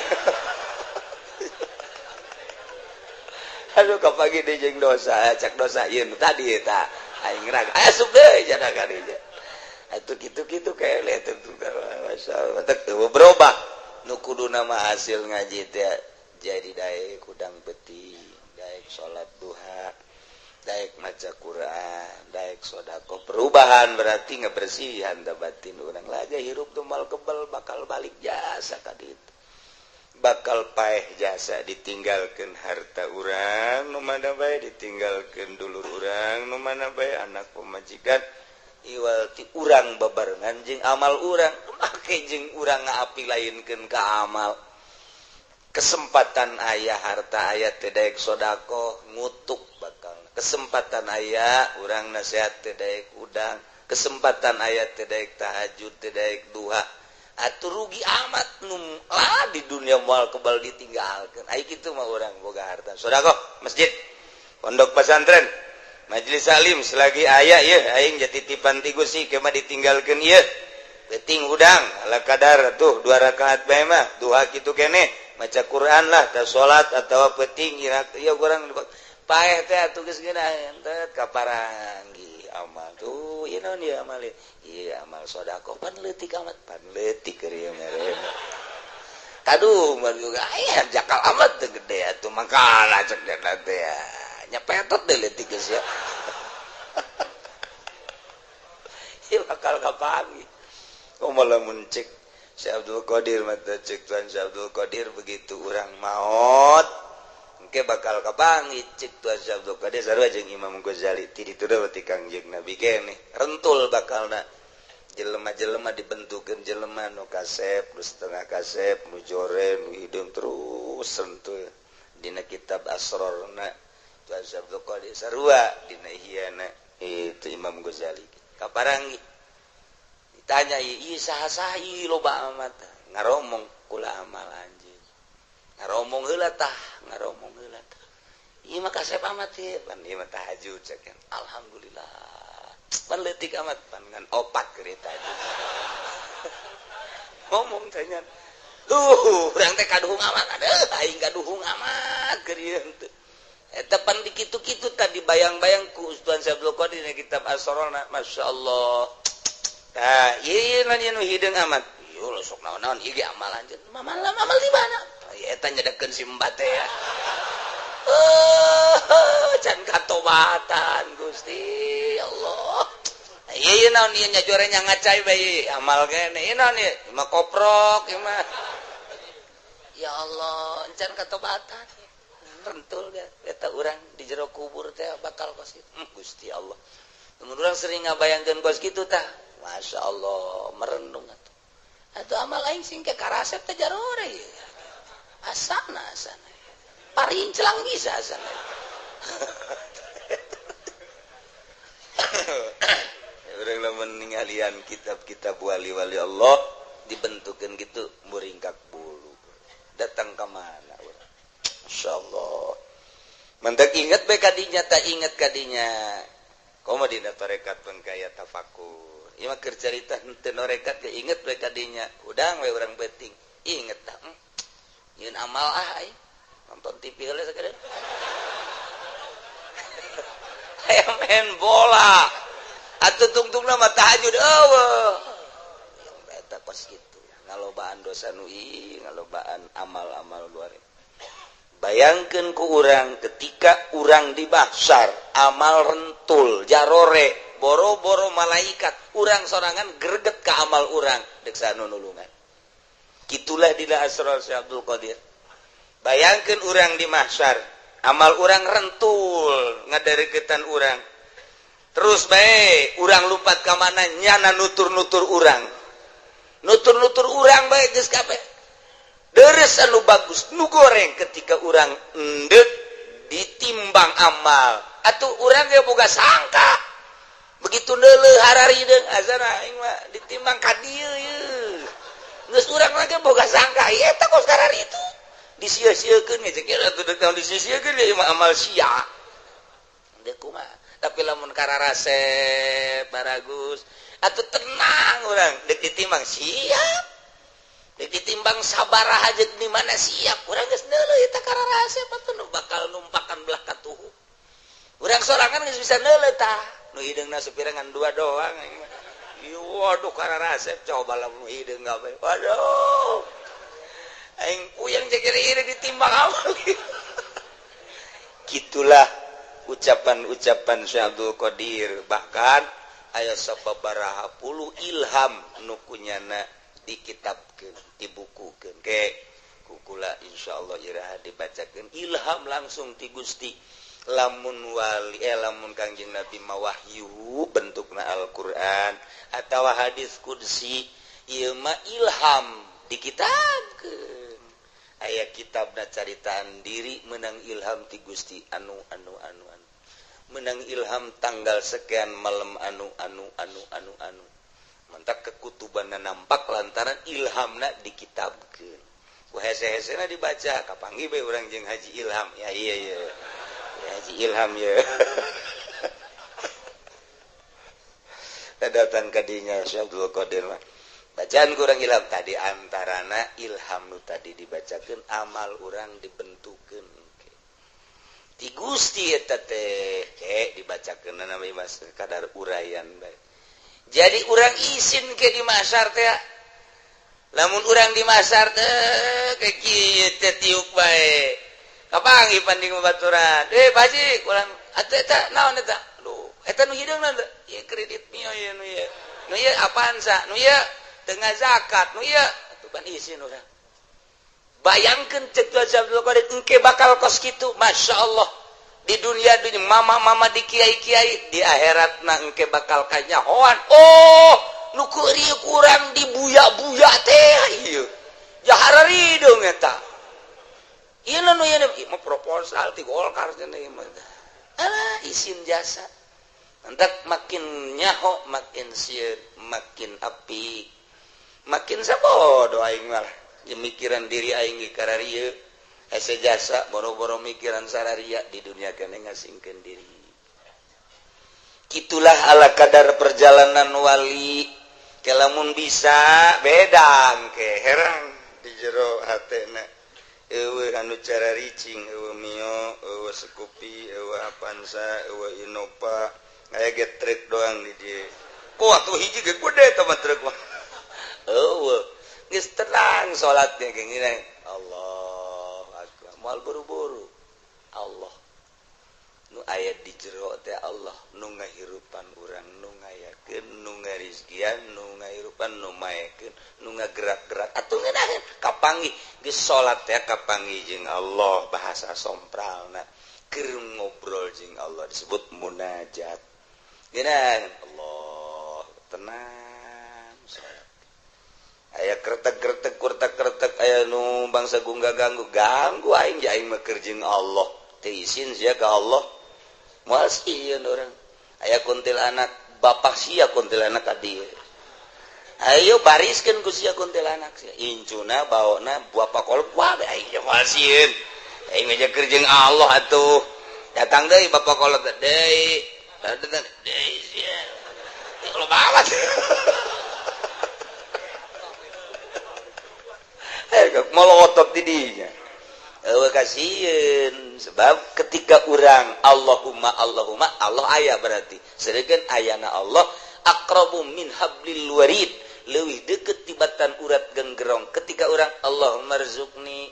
Aduh kapagi deui jeung dosa, cak dosa ieu nu tadi eta. Aing rag asup deui cenah ka dieu. Atuh kitu-kitu kele teh masyaallah teh berubah. Nu kuduna mah hasil ngaji teh jadi daek hudang beuting, daek salat duha, daek maca Quran, daek sedekah. Perubahan berarti ngebersihan da batin urang. Laja hirup tuh mal kebel bakal balik jasa ka ditu. Bakal paeh jasa ditinggalkeun harta urang nu mana bae, ditinggalkeun dulur urang nu mana bae, anak pamajikan iwal ti urang babarengan jeung amal urang, make jeung urang ngaapi lainkeun ka amal. Kesempatan aya harta aya teu daek sedekah ngutuk bakal. Kesempatan aya urang nasihat teu daek udang, kesempatan aya teu daek tahajud, teu daek duha. Atuh rugi amat nu lah di dunia moal kebal ditinggalkeun. Ai kitu mah urang boga harta. Sedekah masjid, pondok pesantren, majelis salim selagi aya ieu aing jadi titipan ti Gusti ke mah ditinggalkeun ieu. Beuting hudang ala kadar tuh 2 rakaat bae mah duha kitu keneh, maca Quran lah, tah salat atawa peuting ieu urang paeh teh atuh geus ngeunaheun teh kaparanggi amal tuh ieu naon ieu amal ieu amal sedekah pan leutik amat pan leutik keur ieu mere. Aduh mah juga aya jakal amat teh gede atuh mangkana cek teh nyepetot deh leutik geus ya. Ieu bakal kapangi. Kumaha lamun cek Syekh Abdul Qadir mata cek Tuan Syekh Abdul Qadir begitu urang maot engke bakal kapangi cek Tuan Syekh Abdul Qadir sarua jeung Imam Ghazali ti ditu teh Kangjeng Nabi keneh rentul bakalna jelema-jelema dibentukeun jelema nu kasep nu setengah kasep nu jore nu hideung terus sentul dina kitab Asrorna Tuan Syekh Abdul Qadir sarua dina Ihyana itu Imam Ghazali kaparangi ditanya ieu saha-saha ieu loba amat ngaromong kula amal anjeun Ngaromong heula tah, ngaromong heula tah. Ieu mah kasep amat ieu, pan ieu mah tahajud cek. Alhamdulillah. Pan leutik amat pan ngan opat keur tahajud. Ngomong tanya. Urang teh kaduhung amat, aduh aing kaduhung amat keur ieu teh. Eta pan dikitu-kitu tadi bayang-bayang ku Ustaz Syekh Abdul Qadir dina kitab Asrarna, masyaallah. Tah, ieu ieu nu hideung amat. Ieu sok naon-naon ieu ge amal anjeun. Amal amal di mana? Eta nyedekeun si mbak teh ya. Can katobatan Gusti Allah. Ieu naon ieu nyajorenya ngacai bae amal kene. Ieu naon ieu? Mah koprok ieu mah. Ya Allah, can katobatan. Rentul ge eta urang di jero kubur teh bakal kos kitu. Gusti Allah. Mun urang sering ngabayangkeun kos kitu tah. Masya Allah, merenung atuh. Atuh amal aing sing ke karasep teh jarore ieu. Asana asana parinclang bisa asana. Urang lamun ningalian kitab-kitab wali-wali Allah dibentukeun gitu muringkak bulu. Datang ka mana urang? Masyaallah. Mentek inget bae kadinya tak inget kadinya. Komo dina tarekat pun kaya tafakur. Ieu mah keur carita henteu norekat ge inget bae kadinya. Udang we urang beuting. Inget tah. Nyeun amal ah aing nonton TV heula sakedeung. Hayang main bola atuh tungtungna mah tahajud eueuh. Eta kos kitu ngalobaan dosa nu ieu ngalobaan amal-amal luar. Bayangkeun ku urang ketika urang di mahsyar amal rentul jarore boro-boro malaikat urang sorangan greget ka amal urang deuk sanu nulungan. Kitulah dina Asrar Syekh Abdul Qadir. Bayangkeun urang di mahsyar, amal urang rentul ngadareketan urang. Terus bae urang lupat ka mana nyana nutur-nutur urang. Nutur-nutur urang bae geus kabeh. Deres anu bagus nu goreng ketika urang endek ditimbang amal. Atuh urang ge boga sangka. Begitu neuleuh hararideung azana aing mah ditimbang ka dieu ieu. Geus urang lagi boga sangka ieu eta kos karar itu disia-siakeun ge jeung atuh deuk disia-siakeun ieu mah amal sia. Deuk kumaha? Tapi lamun kararasep baragus atuh tenang urang deuk ditimbang siap. Deuk ditimbang sabaraha jeung di mana siap. Urang geus neuleuh eta kararasep atuh nu bakal numpakan belah katuhu. Urang sorangan geus bisa neuleuh tah. Nu hideungna sapirangan dua doang aing mah. Waduh kararasep coba lamun hideung gawe. Waduh. Aing puyeng jeung iri ditimbang amal. Gitulah ucapan-ucapan Syekh Abdul Qadir. Bahkan aya sababaraha puluh ilham nu kunyana dikitabkeun, dibukukeun. Ke kukula insyaallah iraha dibacakeun ilham langsung ti Gusti. Lamun wali lamun Kangjeng Nabi mawahyu bentukna Al-Qur'an atawa hadis qudsi ieu mah ilham dikitabkeun. Aya kitabna caritaan diri menang ilham ti Gusti anu anu anu anu. Menang ilham tanggal sekian malam anu anu anu anu anu. Mantak kekutubanna nampak lantaran ilhamna dikitabkeun. Ku hese-hesena dibaca kapanggih bae urang jeung Haji Ilham. Ya iya iya. Ya, Haji Ilham ya. Datang kadinya Syekh Abdul Qadir mah. Bacaan kurang ilham tadi antarana ilham nu tadi dibacakeun amal urang dibentukeun. Ti Gusti eta teh ke dibacakeun na mah kadar uraian bae. Jadi urang isin ke di mahsyar teh. Lamun urang di mahsyar teh ke kieu teh tiuk bae. Kapanggih panding babaturan. Pak Haji, urang atuh eta naon eta? Duh, eta nu hideungna teh. Ieu kredit mio ieu nu ieu. Nu ieu Avanza, nu ieu teu ngazakat, nu ieu atuh pan isin urang. Bayangkeun cek Tuan Abdul Qadir engke bakal kos kitu, masyaallah. Di dunia dunia mama-mama di kiai-kiai, di akhiratna engke bakal kanyahoan. Oh, nu keur kurang dibuya-buya teh ieu. Jahararideung eta. Ieu nu ieu mah proposal ti Golkar cenah ieu mah. Alah isin jasa. Entak makin nyaho makin sieun, makin api. Makin sabodo aing mah. Mikiran diri aing ge kararieu. Hese jasa boro-boro mikiran sararia di dunia kene ngasingkeun diri. Kitulah ala kadar perjalanan wali. Kelamun bisa bedang ke herang di jero hatena. Eueuh anu cara ricing, eueuh Mio, eueuh Scoopy, eueuh Avanza, eueuh Innova, aya ge truk doang di dieu. Kok atuh hiji ge gede tah mah truk mah. Eueuh, geus tenang salatnya ge ngene. Allah akbar. Moal buru-buru. Allah nu aya di jero teh Allah nu ngahirupan urang, nu ngayakeun, nu ngarizkian, nu ngahirupan, nu maekeun, nu ngagerak-gerak atuh ngeunaheun kapanggih geus salat teh kapanggih jeung Allah bahasa sompralna keur ngobrol jeung Allah disebut munajat. Ngeunaheun Allah tenang salat. Aya kretek-kretek kurtak-kretek aya nu bangsa gungga ganggu ganggu aing ja aing mah keur jeung Allah teu isin sia ka Allah. Moal sieun urang. Aya kuntilanak bapak sia kuntilanak ka dieu. Ayo bariskeun ku sia kuntilanak sia. Incuna baona bapak kolot wae aing ge moal sieun. Aing mah keur jeung Allah atuh. Datang deui bapak kolot deui. Datang deui sia. Loba amat. Molotot di dinya. Eueuh kasieun sebab ketika urang Allahumma Allahumma Allah aya berarti. Sedengkeun ayana Allah aqrabu min hablil warid, leuwih deukeut tibatan urat genggerong. Ketika urang Allahumma rzuqni,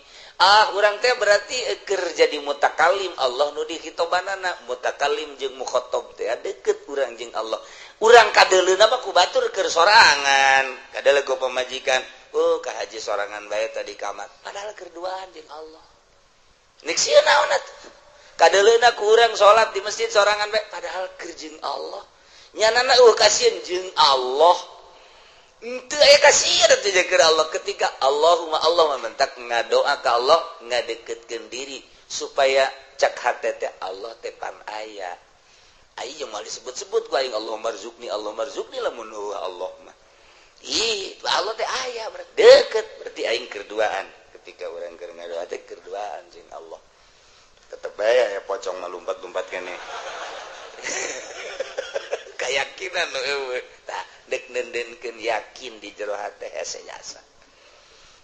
urang teh berarti keur jadi mutakalim Allah nu dihitobanana, mutakalim jeung mukhatab teh deukeut urang jeung Allah. Urang kadeuleuna mah ku batur keur sorangan, kadeuleu ku pamajikan. Oh, ka haji sorangan bae tadi kamar. Padahal keur duaan jeung Allah. Nek sieun naon atuh? Kadeuleuna ku urang salat di masjid sorangan bae padahal keur jeung Allah. Nyanana eueuh kasieun jeung Allah. Henteu aya kasieun atuh jeung Allah ketika Allahumma Allah mentak ngadoa ka Allah ngadeukeutkeun diri supaya cak hate teh Allah teh pan aya. Aing moal disebut-sebut ku aing Allahumma rzuqni Allahumma rzuqni lamun Allah mah. Ih, Allah teh aya berarti deket berarti aing kerduaan. Ketika urang keur ngadoa teh kerduaan jeung Allah. Tetep bae aya pocong mah lumpat-lumpat kene. Kayakinan nu eueuh. Tah, dek neundeunkeun yakin di jero hate hese jasa.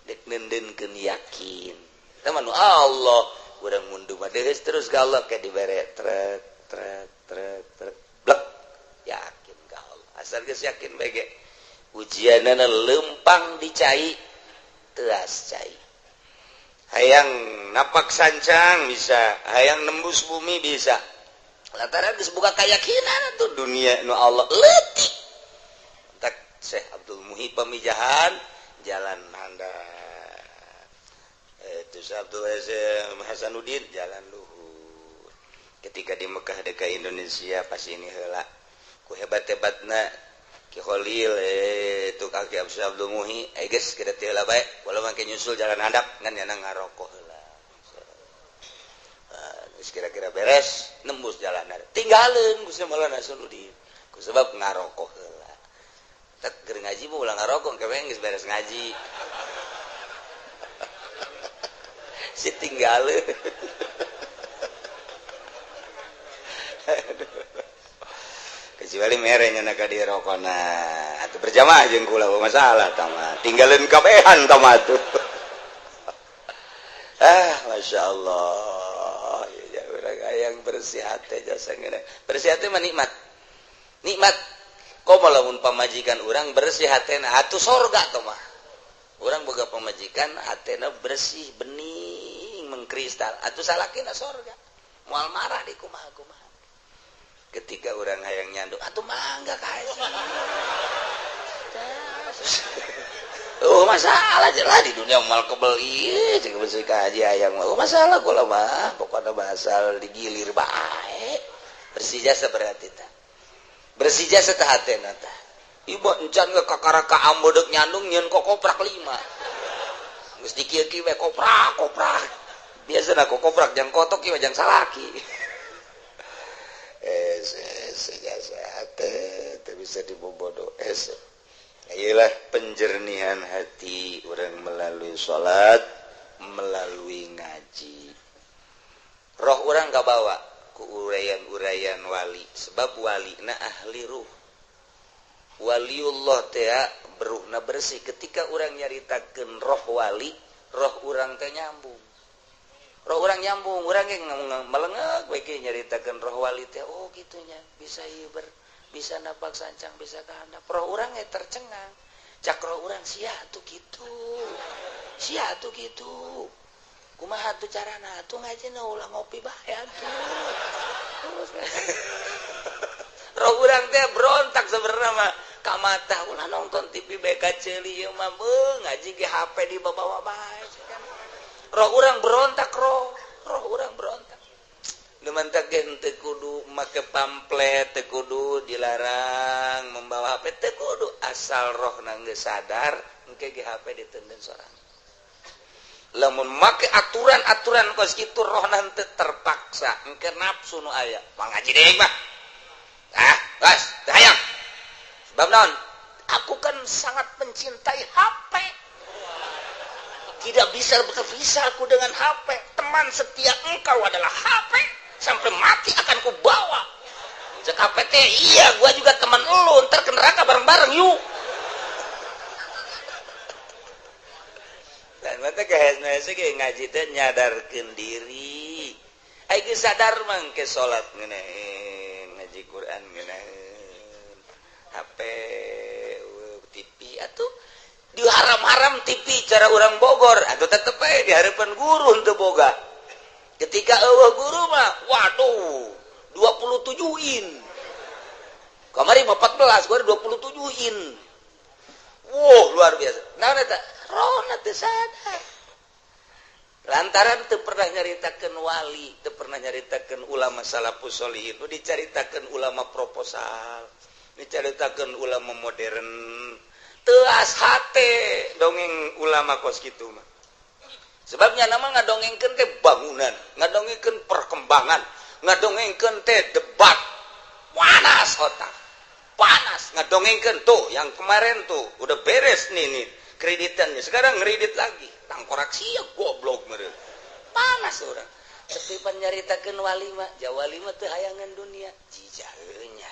Dek neundeunkeun yakin. Tah mah nu Allah, urang munduh mah deus terus ka Allah ke dibere trek trek trek trek blek. Yakin ka Allah. Asal geus yakin bae ge. Ujianana lempang dicai teas cai. Hayang napak sancang bisa, hayang nembus bumi bisa. Lantaran geus buka keyakinan tuh dunia nu Allah leutik. Tak Syekh Abdul Muhi pamijahan jalan handap. Itu Syekh Abdul Hasanuddin jalan luhur. Ketika di Mekah deka Indonesia pas ini heula ku hebat-hebatna Ki Khalil itu kaki Abdul Muhi geus kita teu heula bae walau mangke nyusul jalan handap ngan nyana ngarokok heula. Geus kira-kira beres nembus jalan handap tinggalin ku Maulana Hasanuddin ku sebab ngarokok heula. Tek keur ngaji mah ulah ngarokok kewe geus beres ngaji. Si tinggalin. Kecuali merenya nak di rokona atau berjamaah jeung kula masalah tama tinggalin kabehan tama tuh. Masya Allah ya urang hayang bersih hati jasa ngeunah bersih hati mah nikmat nikmat komo lamun pamajikan urang bersih hatena atuh sorga tah mah urang boga pamajikan hatena bersih bening mengkristal atuh salakina sorga moal marah di kumaha-kumaha. Ketika orang hayang nyandung atuh mangga ka haji. Oh masalah jelah di dunia mal kebel ieu cek bersih ka haji hayang mah. Oh masalah kula mah pokona basal digilir bae. Bersih jasa berarti tah. Bersih jasa tah hatena tah. Ibu encan ge kakara ka ambo deuk nyandung nyeun kokoprak 5. Geus dikieu-kieu we koprak koprak. Biasana kokoprak jang kotok ieu jang salaki. Bisa dibobodo Ayolah penjernihan hati orang melalui salat melalui ngaji. Roh urang kabawa ku uraian-uraian wali, sebab wali na ahli ruh. Waliullah teh beruhna bersih. Ketika urang nyaritakeun roh wali, roh urang teh nyambung. Roh urang nyambung, urang ge melengek we ge nyaritakeun roh wali teh, oh gitunya, bisa ieu bisa napak sancang, bisa ka handap. Roh urang ge tercengang. Cak roh urang sia tuh kitu. Sia tuh kitu. Kumaha tuh carana atuh ngajina ulah ngopi bae atuh. Roh urang teh berontak sebenarnya mah ka mata ulah nonton TV bae ka ceuli ieu mah beuh ngaji ge HP dibawa bae. Roh urang berontak, roh urang berontak. Nu mantak ge teu kudu make pamflet, teu kudu dilarang membawa HP, teu kudu asal roh geus sadar engke ge HP ditenden sorangan. Lamun make aturan-aturan kos kitu roh nanti terpaksa engke nafsu nu aya moal ngaji deui mah. Ah, geus teu hayang. Sebab naon? Aku kan sangat mencintai HP. Tidak bisa berpisah aku dengan HP. Teman setia engkau adalah HP. Sampai mati akan kubawa. Cek HP teh, iya gua juga teman lu, ntar ke neraka bareng-bareng yuk. Dan mata kehesna ge ngaji teh nyadarkeun diri. Ai geus sadar mah ke salat ngeunaheun, ngaji Quran ngeunaheun. HP, TV atuh diharam-haram TV cara urang Bogor atuh tetep bae di harapan guru henteu boga. Ketika eueuh guru mah waduh 27 in. Kamari mah 14, gua 27 in. Wow, luar biasa. Naon eta? Rohna teu sadar. Lantaran teu pernah nyaritakeun wali, teu pernah nyaritakeun ulama salafus sholihin, nu dicaritakeun ulama proposal, dicaritakeun ulama modern. Teuas hate dongeng ulama kos kitu mah. Sebabnya nama ngadongengkeun teh bangunan, ngadongengkeun perkembangan, ngadongengkeun teh debat. Panas otak. Panas ngadongengkeun tuh yang kemarin tuh udah beres nih kreditannya, sekarang ngredit lagi. Tangkorak sia goblok meureun. Panas urang. Tapi pan nyaritakeun wali mah, ja wali mah teu hayangan dunia. Jijaheunya.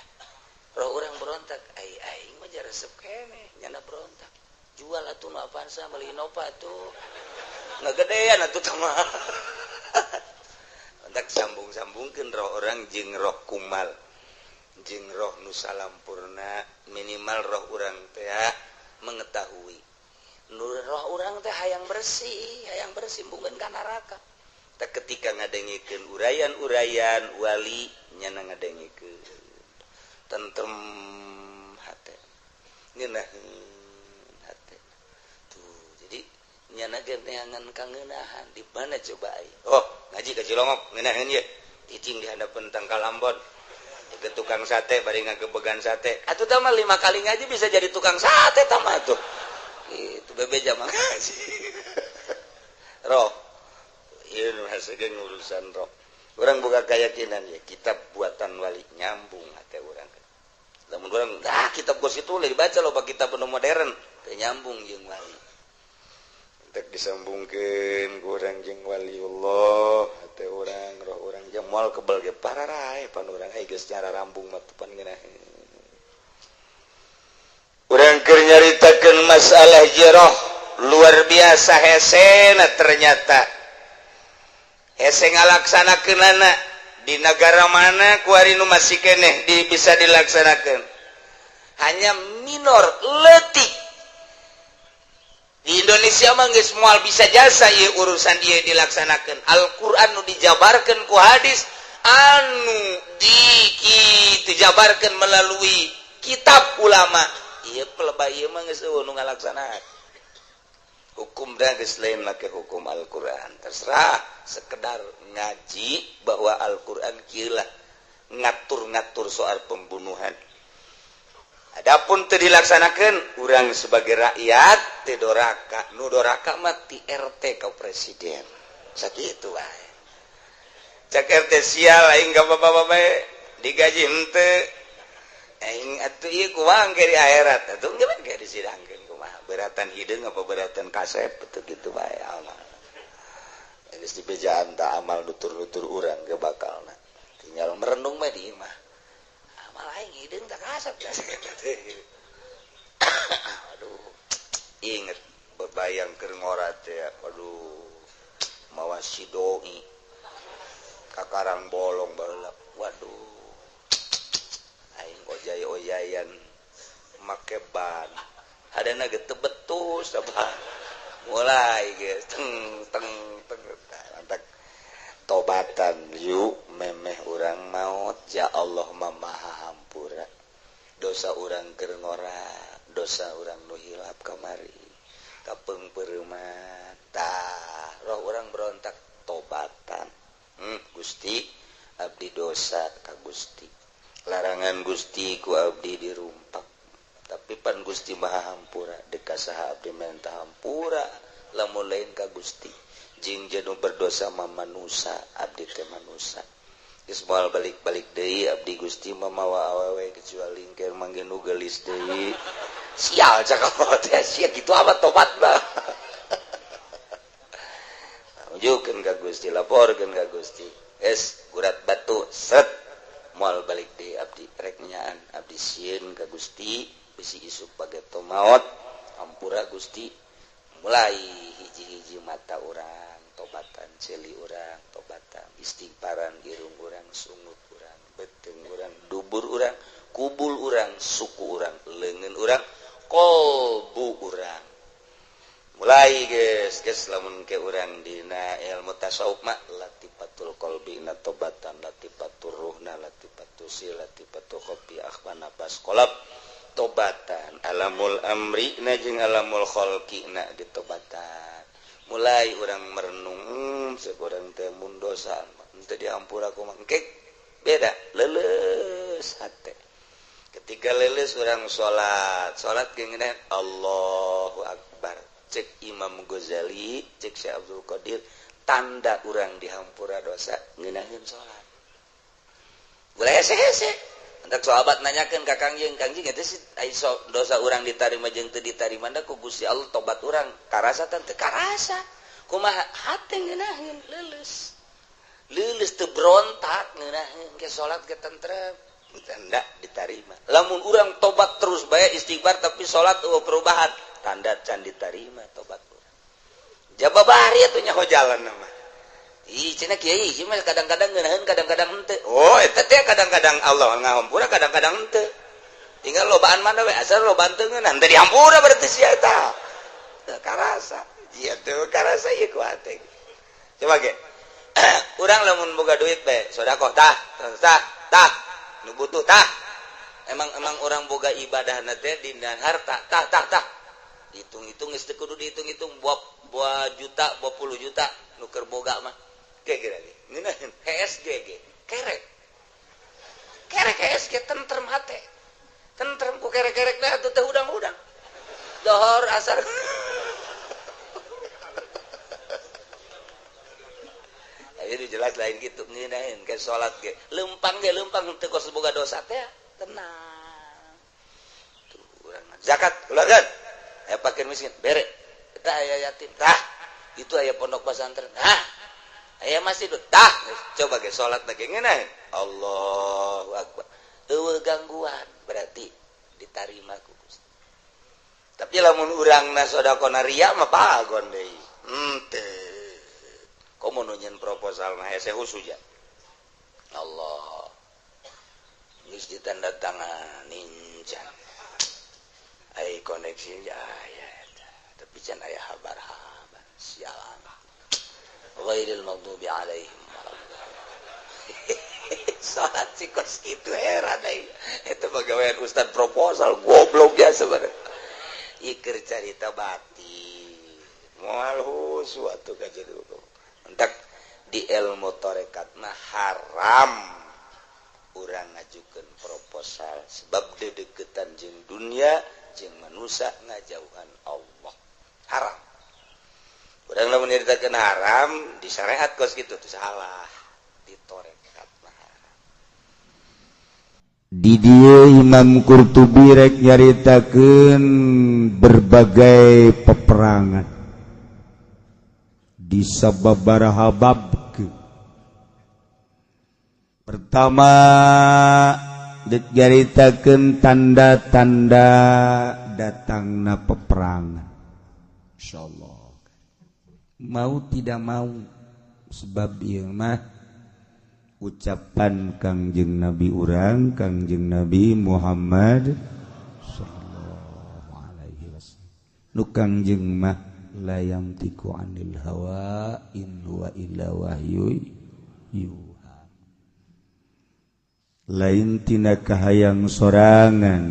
Roh urang berontak, ai aing mah jaresep keneh, nyana berontak. Jual atuh nu Avanza meuli Innova atuh. Ngagedean atuh teh mah. Entak sambung-sambungkeun roh orang jeung roh kumal. Jeung roh nu salampurna, minimal roh urang teh mengetahui. Nu roh urang teh hayang bersih embungeun ka neraka. Tah ketika ngadengikeun uraian-uraian wali nyana ngadengikeun tentrem hate. Ngeunaheun hate. Tuh, jadi nyana ge neangan kangeunahan di mana coba ai? Oh, ngaji ka Cilongok ngeunaheun ye. Cicing di handapeun tangkal ambon. Ke tukang sate bari ngagebegan sate. Atuh tah mah 5 kali ngaji bisa jadi tukang sate tah mah tuh. Itu bebeja mah ngaji. Roh. Ieu nu hasegeun urusan roh. Urang boga keyakinan ya, kitab buatan wali nyambung hate urang. Lamun urang ah kitab gos itu ulah dibaca loba kitab nu modern, teu nyambung jeung wali. Entek disambungkeun ku urang jeung waliullah, hate urang, roh urang jeung moal kebel ge pararae pan urang ai geus cara rambung mah teu pan ngeunaheun. Urang keur nyaritakeun masalah jeroh luar biasa hesena ternyata. Hese ngalaksanakeunana di negara mana kuari nu masih keneh di bisa dilaksanakeun. Hanya minor leutik. Di Indonesia mah geus moal bisa jasa ieu urusan ieu dilaksanakeun. Al-Qur'an nu dijabarkeun ku hadis anu dijabarkeun melalui kitab ulama. Ieu pelebay ieu mah geus eueuh nu ngalaksanakeun. Hukum dah geus lain make hukum Al-Qur'an. Terserah sekedar ngaji bahwa Al-Qur'an kieu lah ngatur-ngatur soal pembunuhan. Adapun teu dilaksanakeun urang sebagai rakyat teu doraka, nu doraka mah ti RT ka presiden. Sakitu wae. Cak RT sial aing ka bapak-bapak bae digaji henteu. Aing atuh ieu kumaha engke di akhirat atuh engke disidangkeun kumaha. Beratan hideung apa beratan kasep atuh kitu bae Allah. Geus dibejaan tak amal nutur-nutur urang ge bakalna. Tinggal merenung mah di imah. Amal aing hideung tak kasap. Aduh. Inget bebayang keur ngora teh, aduh. Mawa si doi. Ka Karang Bolong baheula. Waduh. Aing ojay-ojayan make ban. Hadana ge teu betus sabah. Mulai geus teng teng teng lantak tobatan yuk memeh urang maut ya Allah mamaha hampura dosa urang keur ngora, dosa urang nu hilap kamari kapeung peureman tah roh urang berontak tobatan. Gusti abdi dosa ka Gusti, larangan Gusti ku abdi dirumpak, tapi pan Gusti maha hampura deka saha abdi menta hampura lamun lain ka Gusti. Jeung jenu berdosa ma manusa, abdi teh manusa. Geus moal balik-balik deui abdi Gusti mamawa awewe kecuali engke mangge nu geulis deui. Sial cakap teh sia kitu amat tobat mah. Unjukkeun ka Gusti, laporkeun ka Gusti. Es gurat batu set moal balik deui abdi rek nyaan abdi sieun ka Gusti bisi isuk bageto maot hampura Gusti. Mulai hiji-hiji mata urang tobatan, ceuli urang tobatan, istighfaran irung urang, sungut urang, beuteung urang, dubur urang, kubul urang, suku urang, leungeun urang, kolbu urang. Mulai geus geus lamun ke urang dina ilmu tasawuf mah latifatul qalbi na tobatan, latifatur ruhna, latifatul sil, latifatul khafi akhfa nafas qalb tobatan, alamul amri na jeung alamul khalqi na ditobatan. Mulai urang merenung sekurang teh mun dosa henteu dihampura kumaha engke beda leuleus hate. Ketika leuleus urang salat, salat geungeun Allahu Akbar. Cek Imam Ghazali, cek Syekh Abdul Qadir, tanda urang dihampura dosa ngeunaheun salat. Ulah hese-hese. Entak sahabat nanyakeun ka Kangjeng, Kangjeng eta sih ai dosa urang ditarima jeung teu ditarima da ku Gusti Allah tobat urang karasa teh teu karasa. Kumaha hate ngeunaheun leuleus. Leuleus teu berontak ngeunaheun ke salat ge tentrem. Tanda ditarima. Lamun urang tobat terus bae istighfar tapi salat eueuh perubahan, tanda can ditarima tobat urang. Jababari atuh nyaho jalan mah. Ih cenah kiai ieu mah kadang-kadang ngeunaheun kadang-kadang henteu. Oh eta teh kadang-kadang Allah ngahampura kadang-kadang henteu. Tinggal lobaan mana we asal lobaan teu ngeunah teu dihampura berarti sia eta. Teu karasa. Ieu teu karasa ieu ku hate. Coba ge. Urang lamun boga duit bae sedekah tah, tah, tah. Nu butuh tah. Emang orang boga ibadahna teh dina harta tah tah tah. Hitung-hitung geus teu kudu dihitung-hitung buah juta, buah puluh juta nu keur boga mah. Kira-kira ngeunaheun HSG ge kerek. Kerek HSG tentrem hate. Tentrem ku kerek-kerek dah atuh teh hudang-hudang. Dohor asar. Jadi jelas lain gitu ngeunaheun ke salat ge. Leumpang ge leumpang teu kos boga dosa teh tenang. Tuh urang zakat keluarkan. Aya fakir miskin bere. Eta aya yatim tah. Itu aya pondok pesantren. Nah. Aya masjid tah. Coba ge salat lagi ngeunaheun. Allahu akbar. Eueuh gangguan berarti ditarima ku Gusti. Tapi lamun urangna sedekahna ria mah pagon deui. Henteu. Komo nu nyeun proposal mah hese husuja. Allah. Geus ditanda tangan nincan. Ai koneksi aya eta. Tapi can aya habar-habar sialan. Ghairil maghdubi alaihim waladdallin. Salat si kos kitu heran euy. Eta pagawean ustad proposal goblok ya sebenarnya. Ieu keur carita batin. Moal husu atuh ka jadi. Entak di ilmu tarekat mah haram urang ngajukeun proposal sebab dedeketan jeung dunia jeung manusia ngajauhan Allah. Haram. Urang lamun nyaritakeun haram di syariat kos kitu teu salah. Di tarekat mah haram. Di dieu Imam Qurtubi rek nyaritakeun berbagai peperangan. Di sababaraha bab. Pertama dek nyaritakeun tanda-tanda datangna peperangan. Insyaallah mau tidak mau, sebab ieu mah ucapan Kangjeng Nabi urang, Kangjeng Nabi Muhammad sallallahu alaihi wasallam. Nu Kangjeng mah la yamtiku anil hawa in huwa illa wahyu yuha. Lain tina kahayang sorangan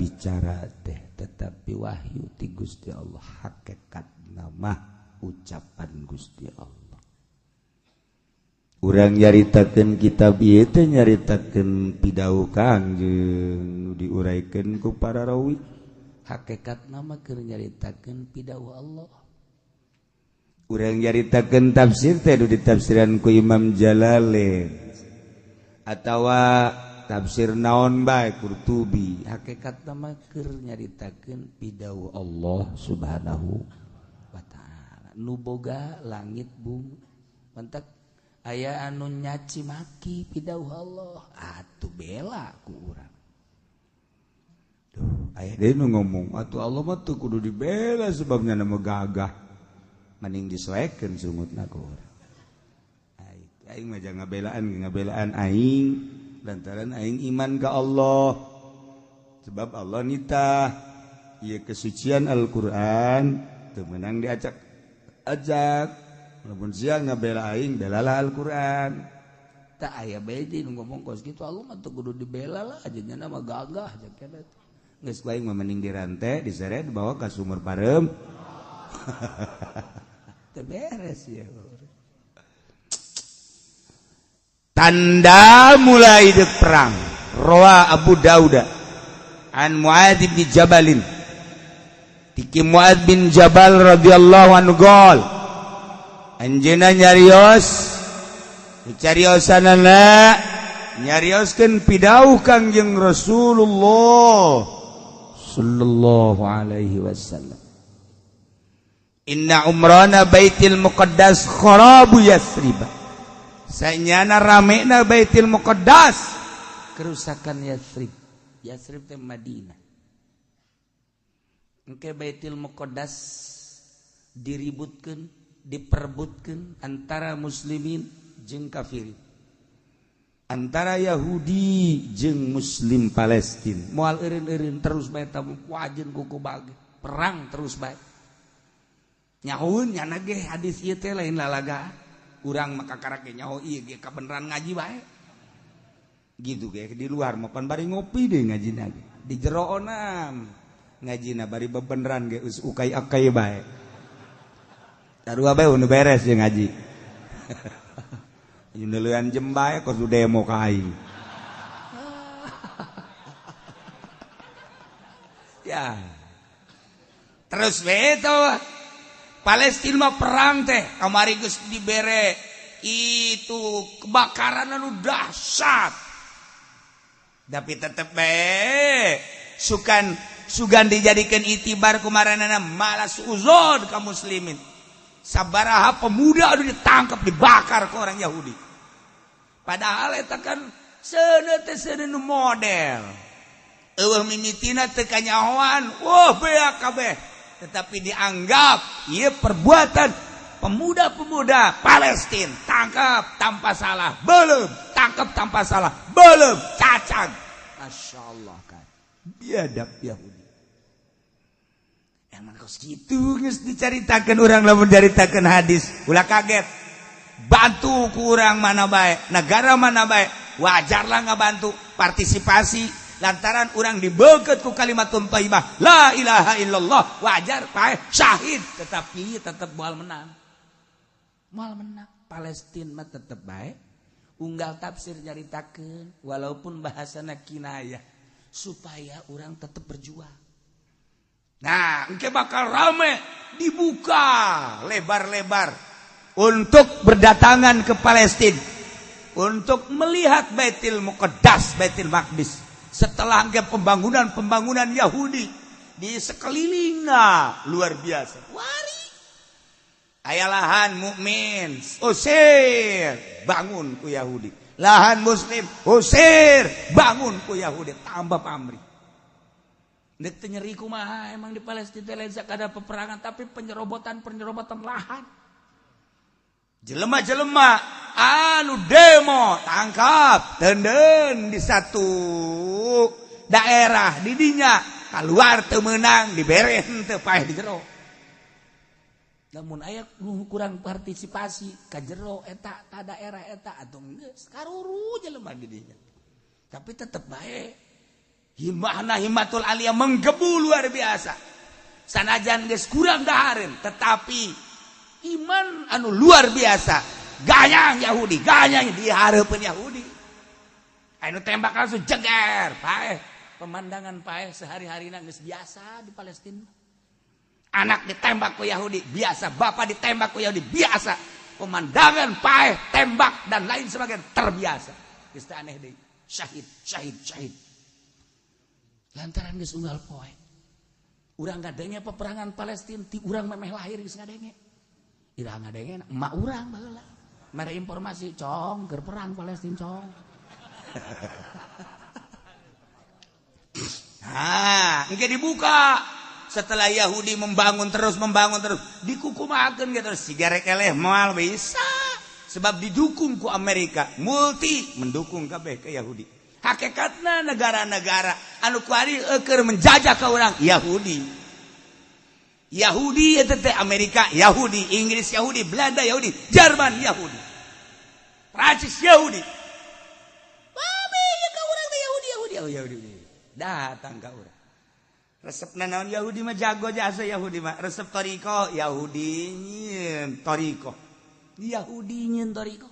bicara teh, tetapi wahyu ti Gusti Allah, hakikat nama ucapan Gusti Allah. Urang nyaritakeun kitab ieu teh nyaritakeun pidauh Kangjeng nu diuraikeun ku para rawi. Hakikat nama keur nyaritakeun pidauh Allah. Urang nyaritakeun tafsir teh nu ditafsiran ku Imam Jalalain atawa tafsir naon bae Qurtubi, hakikat nama keur nyaritakeun pidauh Allah Subhanahu wa taala nu boga langit bumi. Mentak aya anu nyaci maki pidauh Allah atuh bela ku urang. Duh, aya deui nu ngomong atuh Allah mah teu kudu dibela sebabnya nama gagah, mending disoekeun sungutna ku urang. Aing mah jangan ngabelaan aing lantaran aing iman ka Allah, sebab Allah nitah ieu kesucian Al-Qur'an teu meunang diacak-acak. Lamun sia ngabela aing, belalah Al-Qur'an. Tak aya bae di nu ngomong kos kitu, Allah mah teu kudu dibela lah, nya mah gagah cek. Geus ku aing mah mending dirante, diseret dibawa ka sumur pareum. Teu beres ya. Tanda mulai dek perang. Rawa Abu Dauda an Muadz bin Jabalin. Tiki Muadz bin Jabal radhiyallahu anhu gol. Anjeunna nyarios, cariosanana nyarioskeun pidauh Kangjeng Rasulullah sallallahu alaihi wasallam. Inna umrana Baitil Muqaddas kharabu Yathrib. Sanyana ramena Baitil Muqaddas kerusakan Yathrib. Yathrib teh Madinah. Engke Baitil Muqaddas diributkeun, diperebutkeun antara muslimin jeung kafirin. Antara Yahudi jeung Muslim Palestina. Moal eureun-eureun terus bae tamu wajeun kuku bage. Perang terus bae. Nyahoeun nyana ge hadis ieu teh lain lalaga. Urang maka karak ge nyaho ieu ge kabeneran ngaji bae. Gitu ge di luar mah pan bari ngopi deh ngajina ge. Di jero onam ngajina bari bebeneran ge geus ukai-akai bae. Sarua bae nu beres jeung ngaji. Nyeuleuan jem bae kos demo ka aing. Ya. Terus we teh Palestina mah perang teh kamari geus dibere itu kebakaran anu dahsyat. Tapi tetep bae sukan sugan dijadikan itibar kumaranana malas uzon ka muslimin. Sabaraha pemuda anu ditangkap dibakar ke orang Yahudi. Padahal eta kan seuneu teh seuneu model. Eueuh mimitina teu kanyahoan, wah beak kabeh. Tetapi dianggap ieu perbuatan pemuda-pemuda Palestina tangkap tanpa salah, belum tangkap tanpa salah, belum cacag. Masya Allah kan, biadab Yahudi. Emang kos kitu geus dicaritakeun urang lamun caritakeun hadis, ulah kaget. Bantu ku urang mana bae, negara mana bae, wajarlah ngabantu, partisipasi. Lantaran urang dibeukeut ku kalimatun thayyibah la ilaha illallah, wajar paeh syahid, tetapi tetep moal menang. Moal menang. Palestina mah tetep bae. Unggal tafsir nyaritakeun walaupun bahasana kinayah supaya urang tetep berjuang. Nah, engke bakal rame dibuka lebar-lebar untuk berdatangan ke Palestina untuk melihat Baitul Muqaddas, Baitul Maqdis. Setelah engke pembangunan-pembangunan Yahudi di sekelilingna luar biasa. Wari. Aya lahan mukmin, usir, bangun ku Yahudi. Lahan muslim, usir, bangun ku Yahudi, tambah pamrih. Nek teu nyeri kumaha emang di Palestina lain sakadar peperangan tapi penyerobotan-penyerobotan lahan. Jelema-jelema anu demo tangkap, tenden di satu daerah didinya keluar teu meunang dibere henteu paeh di jero. Namun aya kurang partisipasi ka jero eta ka daerah eta atau geus karuru jelema di dinya. Tapi tetep bae himahna himmatul aliyah menggebu luar biasa. Sanajan geus kurang dahareun tetapi iman anu luar biasa. Ganyang Yahudi, ganyang di hareupeun Yahudi. Anu tembak langsung jeger, paeh. Pemandangan paeh sehari-harina geus biasa di Palestina. Anak ditembak ku Yahudi biasa, bapak ditembak ku Yahudi biasa. Pemandangan paeh, tembak dan lain sebagainya terbiasa. Geus teu aneh deui. Syahid, syahid, syahid. Lantaran geus unggal poe. Urang ngadenge peperangan Palestina ti urang memeh lahir geus ngadenge. Ira ngadenge emak urang baheula. Mere informasi, cong, keur perang Palestina, cong. Nah, engke dibuka. Setelah Yahudi membangun terus dikukumakeun gitu sigarek eleh moal bisa. Sebab didukung ku Amerika, multi mendukung kabeh ke Yahudi. Hakikatna negara-negara anu kuari keur menjajah ka urang Yahudi. Yahudi eta teh Amerika Yahudi, Inggris Yahudi, Belanda Yahudi, Jerman Yahudi, Prancis Yahudi. Babe ka urang teh Yahudi Yahudi oh, Yahudi. Datang ka urang. Resepna naon Yahudi mah jago jasa Yahudi mah. Resep toriko Yahudi nyieun toriko. Yahudi nyieun toriko.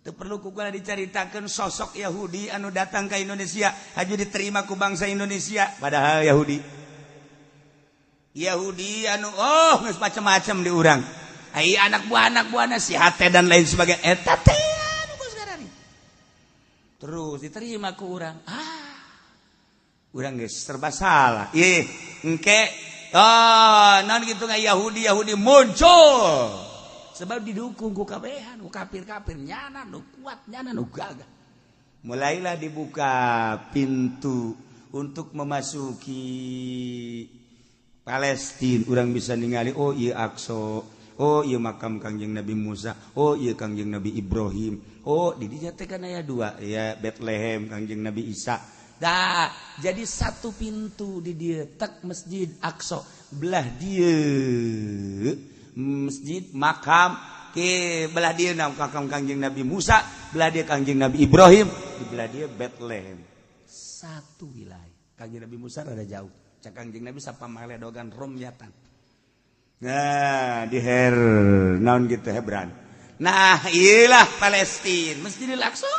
Teu perlu ku kula dicaritakeun sosok Yahudi anu datang ka Indonesia haju diterima ku bangsa Indonesia padahal Yahudi. Yahudi anu oh geus macam-macam di urang. Ai anak buah-anak buahna si hate dan lain sebagainya eta teh anu geus ngarani. Terus diterima ku urang. Ah. Urang geus serba salah. Ih, engke oh naon kitu nga Yahudi Yahudi muncul. Sebab didukung ku kabehan, ku kafir-kafir nyana nu kuat, nyana nu gagah. Mulailah dibuka pintu untuk memasuki Palestina. Urang bisa ningali oh ieu Aqsa, oh ieu makam Kangjeng Nabi Musa, oh ieu Kangjeng Nabi Ibrahim. Oh di dinya teh kan aya dua, ya Bethlehem Kangjeng Nabi Isa. Dah, jadi satu pintu di dieu tek Masjid Aqsa, belah dieu masjid makam ke belah dieu makam Kangjeng Nabi Musa, belah dieu Kangjeng Nabi Ibrahim, di belah dieu Bethlehem. Satu wilayah. Kangjeng Nabi Musa rada jauh. Cak Kangjeng Nabi sapamaledogan Romyatan. Nah, di her naon gitu Hebran. Nah, iyalah Palestina, Masjidil Aqsa.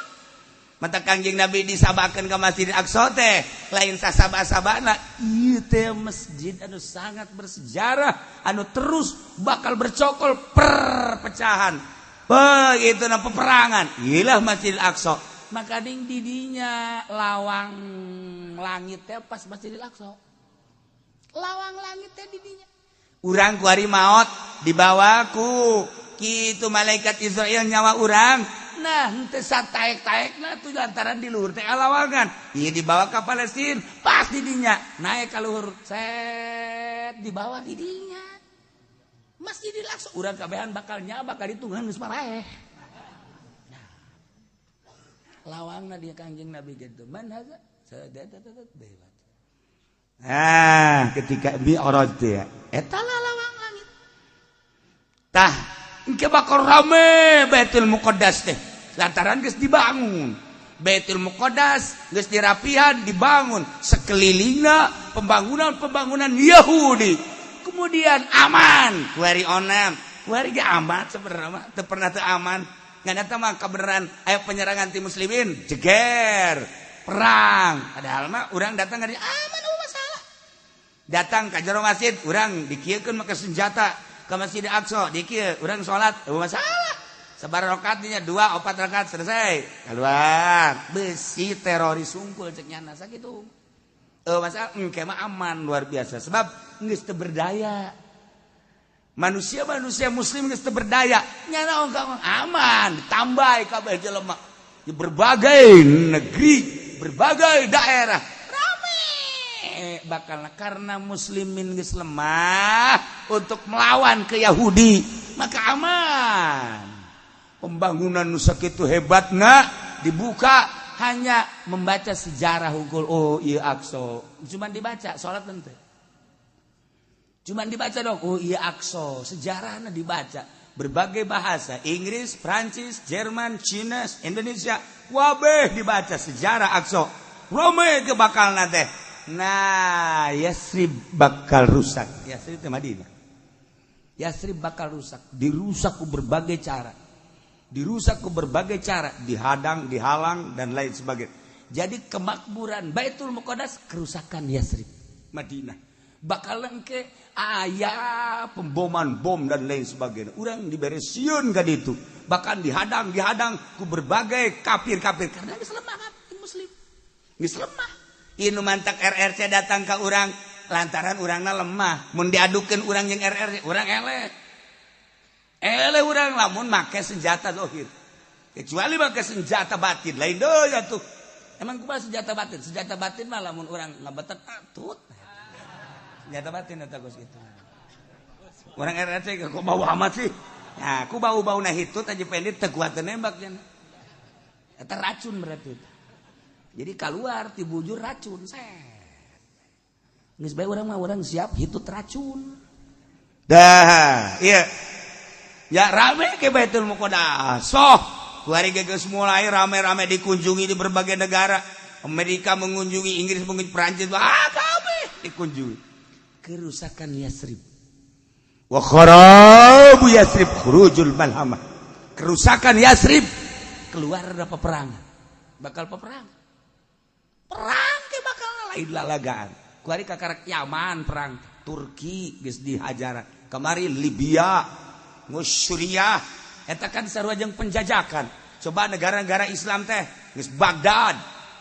Mata Kangjeng Nabi disabakeun ka Masjid Aqsa teh lain sasaba-sabana ieu teh masjid anu sangat bersejarah anu terus bakal bercokol perpecahan begitu na peperangan iyalah Masjid Aqsa. Maka ding didinya lawang langit teh pas Masjidil Aqsa, lawang langit teh didinya urang ku hari maot dibawa ku kitu malaikat Israel nyawa urang. Nah, henteu sataek-taekna tuh lantaran di luhur teh lawangan. Ieu dibawa ka Palestina, pas di dinya naik ka luhur, set dibawa di dinya. Masjidil Aqsa urang kabehan bakal nyaba ka ditu geus maraeh. Nah, lawangna dia Kangjeng Nabi gitu. Man haza? Nah, ketika mi'raj teh eta lawang langit. Tah, engke bakal rame Baitul Muqaddas teh. Lantaran geus dibangun Baitul Muqaddas geus dirapihan dibangun sekelilingna pembangunan-pembangunan Yahudi. Kemudian aman kuari onam kuari ge aman sebenarnya mah teu pernah teu aman. Ngan eta mah kabeneran aya penyerangan ti muslimin jeger perang padahal mah urang datang ka dieu aman eueuh masalah. Datang ka jero masjid urang dikieukeun make senjata ke Masjid Aqsa dikieu urang salat eueuh masalah. Sebar rakaatnya 2 4 rakaat selesai keluar besi teroris sungkul cek nyana sakitu. Masalah engke mah aman luar biasa sebab geus teu berdaya. Manusia-manusia muslim geus teu berdaya, nyana aman, ditambah kabeh jelema di berbagai negeri, berbagai daerah. Rame bakal karena muslimin geus lemah untuk melawan ke Yahudi, maka aman. Pembangunan nu sakitu hebatna dibuka hanya membaca sejarah hungkul. Oh iya, Aqsa. Cuman dibaca, salat henteu. Cuman dibaca dong. Oh iya, Aqsa, sejarahnya dibaca. Berbagai bahasa, Inggris, Prancis, Jerman, Cina, Indonesia, wabeh dibaca sejarah Aqsa. Rame ke bakal teh. Nah, Yasrib bakal rusak. Yasrib teh Madinah. Yasrib bakal rusak, dirusak ku berbagai cara. Dirusak ku berbagai cara, dihadang, dihalang dan lain sebagainya. Jadi kemakmuran Baitul Muqaddas kerusakan Yasrib, Madinah. Bakal engke aya pemboman bom dan lain sebagainya. Urang dibere sieun ka ditu. Bahkan dihadang, dihadang ku berbagai kafir-kafir karena geus lemah muslim. Geus lemah. Ieu nu mantak RRC datang ka urang lantaran urangna lemah. Mun diadukeun urang jeung RRC, urang eleh. Eleh urang lamun make senjata zahir. Kecuali make senjata batin lain deui atuh. Emang kumaha senjata batin? Senjata batin mah lamun urang ngabetet atut. Senjata batin eta geus kitu. Urang RRC kok bau amat sih. Nah, ku bau-bauna hitut aja pendit teu kuat nembak cenah. Eta racun berarti. Jadi keluar ti bujur racun set. Geus bae urang mah urang siap hitut racun. Dah, iya. Ya rame ke Baitul Muqaddas. Soh, kuari geus mulai rame-rame dikunjungi di berbagai negara. Amerika mengunjungi, Inggris mengunjungi, Prancis, ah kabeh dikunjungi. Kerusakan Yasrib. Wa kharabu Yasrib khurujul malhamah. Kerusakan Yasrib keluar ada peperangan. Bakal peperangan. Perang ke bakal lain lalagaan. Kuari kakarak Yaman perang, Turki geus dihajaran. Kamari Libya, geus Suriah, eta kan sarua jeung penjajakan. Coba negara-negara Islam teh geus Baghdad,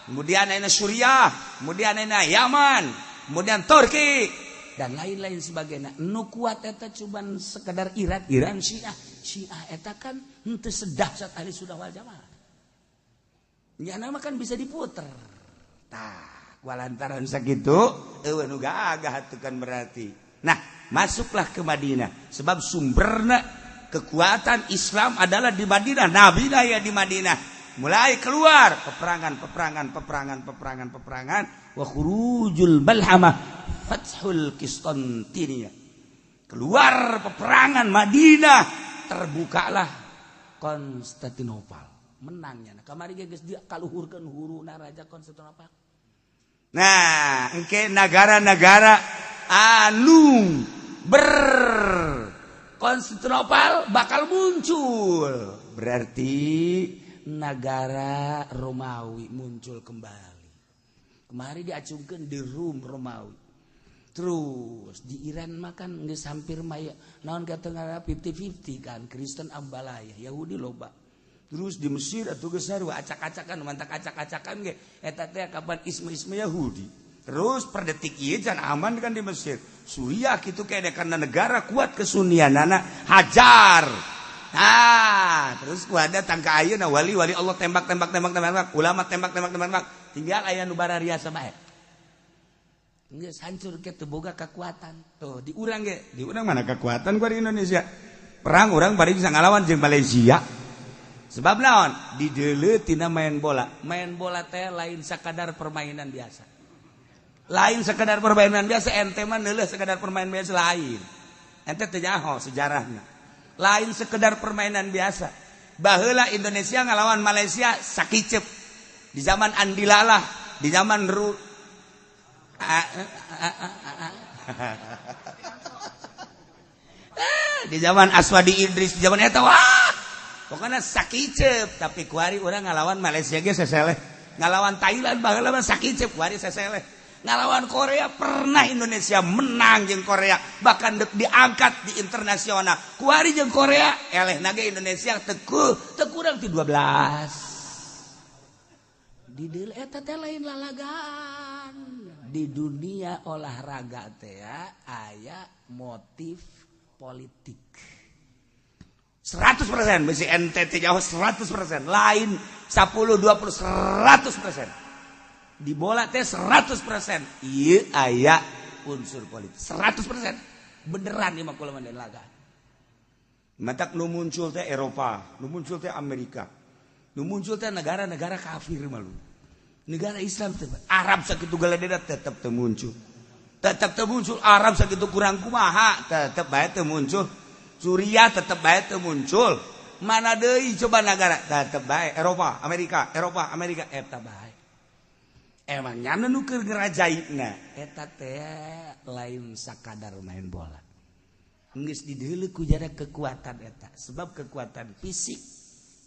kemudian ayeuna Suriah, kemudian ayeuna Yaman, kemudian Turki dan lain-lain sebagainya. Nu kuat eta cuman sekedar Irak, Iran, Syiah. Syiah eta kan henteu sedahsyat Ahli Sunnah wal Jamaah. Nyana mah kan bisa diputer. Tah, walantaran sakitu eueuh nu gagah atuh kan berarti. Nah, masuklah ke Madinah sebab sumberna kekuatan Islam adalah di Madinah. Nabi ya di Madinah. Mulai keluar peperangan, peperangan, peperangan, peperangan, peperangan. Wa khurujul malhamah fathul Qistintiniyah. Keluar peperangan Madinah, terbukalah Konstantinopel. Menangnya. Nah, kamari ge geus dikaluhurkeun huruna raja Konstantinopel. Nah, engke negara-negara anu ber Konstantinopel bakal muncul. Berarti negara Romawi muncul kembali. Kemari diacungkeun di Rum Romawi. Terus di Iran makan geus hampir maya naon kata ngaranna 50-50 kan, Kristen ambalaya, Yahudi loba. Terus di Mesir atuh geus sarua acak-acakan, mantak acak-acakan ge eta teh kapan isme-isme Yahudi. Terus per detik ieu can aman kan di Mesir. Suriah kitu kene karena negara kuat kesunianana hajar. Nah, terus ku ada tangka ayeuna wali-wali Allah tembak tembak tembak tembak, ulama tembak tembak tembak tembak. Tinggal aya nu barariasa bae. Geus hancur ke teu boga kekuatan. Tuh di urang ge, di urang mana kekuatan gua di Indonesia. Perang urang bari bisa ngalawan jeung Malaysia. Sebab naon? Di deuleu tina main bola. Main bola teh lain sakadar permainan biasa. Lain sekadar permainan biasa, ente mah neuleuh sekadar permainan biasa lain. Ente teu nyaho sejarahna. Lain sekedar permainan biasa. Baheula Indonesia ngalawan Malaysia sakicep. Di zaman Andi Lala, di zaman Ru a, a, a, a, a. Di zaman Aswadi Idris, di zaman eta wah. Pokoknya sakicep, tapi kuari urang ngalawan Malaysia ge seseleh. Ngalawan Thailand baheula mah sakicep, kuari seseleh. Ngalawan Korea pernah Indonesia menang jeung Korea, bahkan dek diangkat di internasional. Kuari jeung Korea eleh nage Indonesia teu teu kurang ti 12. Di deul eta teh lain lalagaan. Di dunia olahraga teh aya motif politik. 100% besi NTT jauh 100%, lain 10 20 100%. Di bola teh 100%. Ieu aya unsur politik 100%. Beneran ieu mah kula mah laga. Matak nu muncul teh Eropa, nu muncul teh Amerika, nu muncul teh negara-negara kafir malu. Negara Islam teh Arab sakitu galedena tetep teu muncul. Tetep teu muncul Arab sakitu kurang kumaha, tetep bae teu muncul. Suriah tetep bae teu muncul. Mana deui coba negara tetep bae Eropa, Amerika, Eropa, Amerika eta bae. Emang nyana nu keur ngerajaina eta teh lain sakadar main bola. Geus dideuleu ku jara kekuatan eta, sebab kekuatan fisik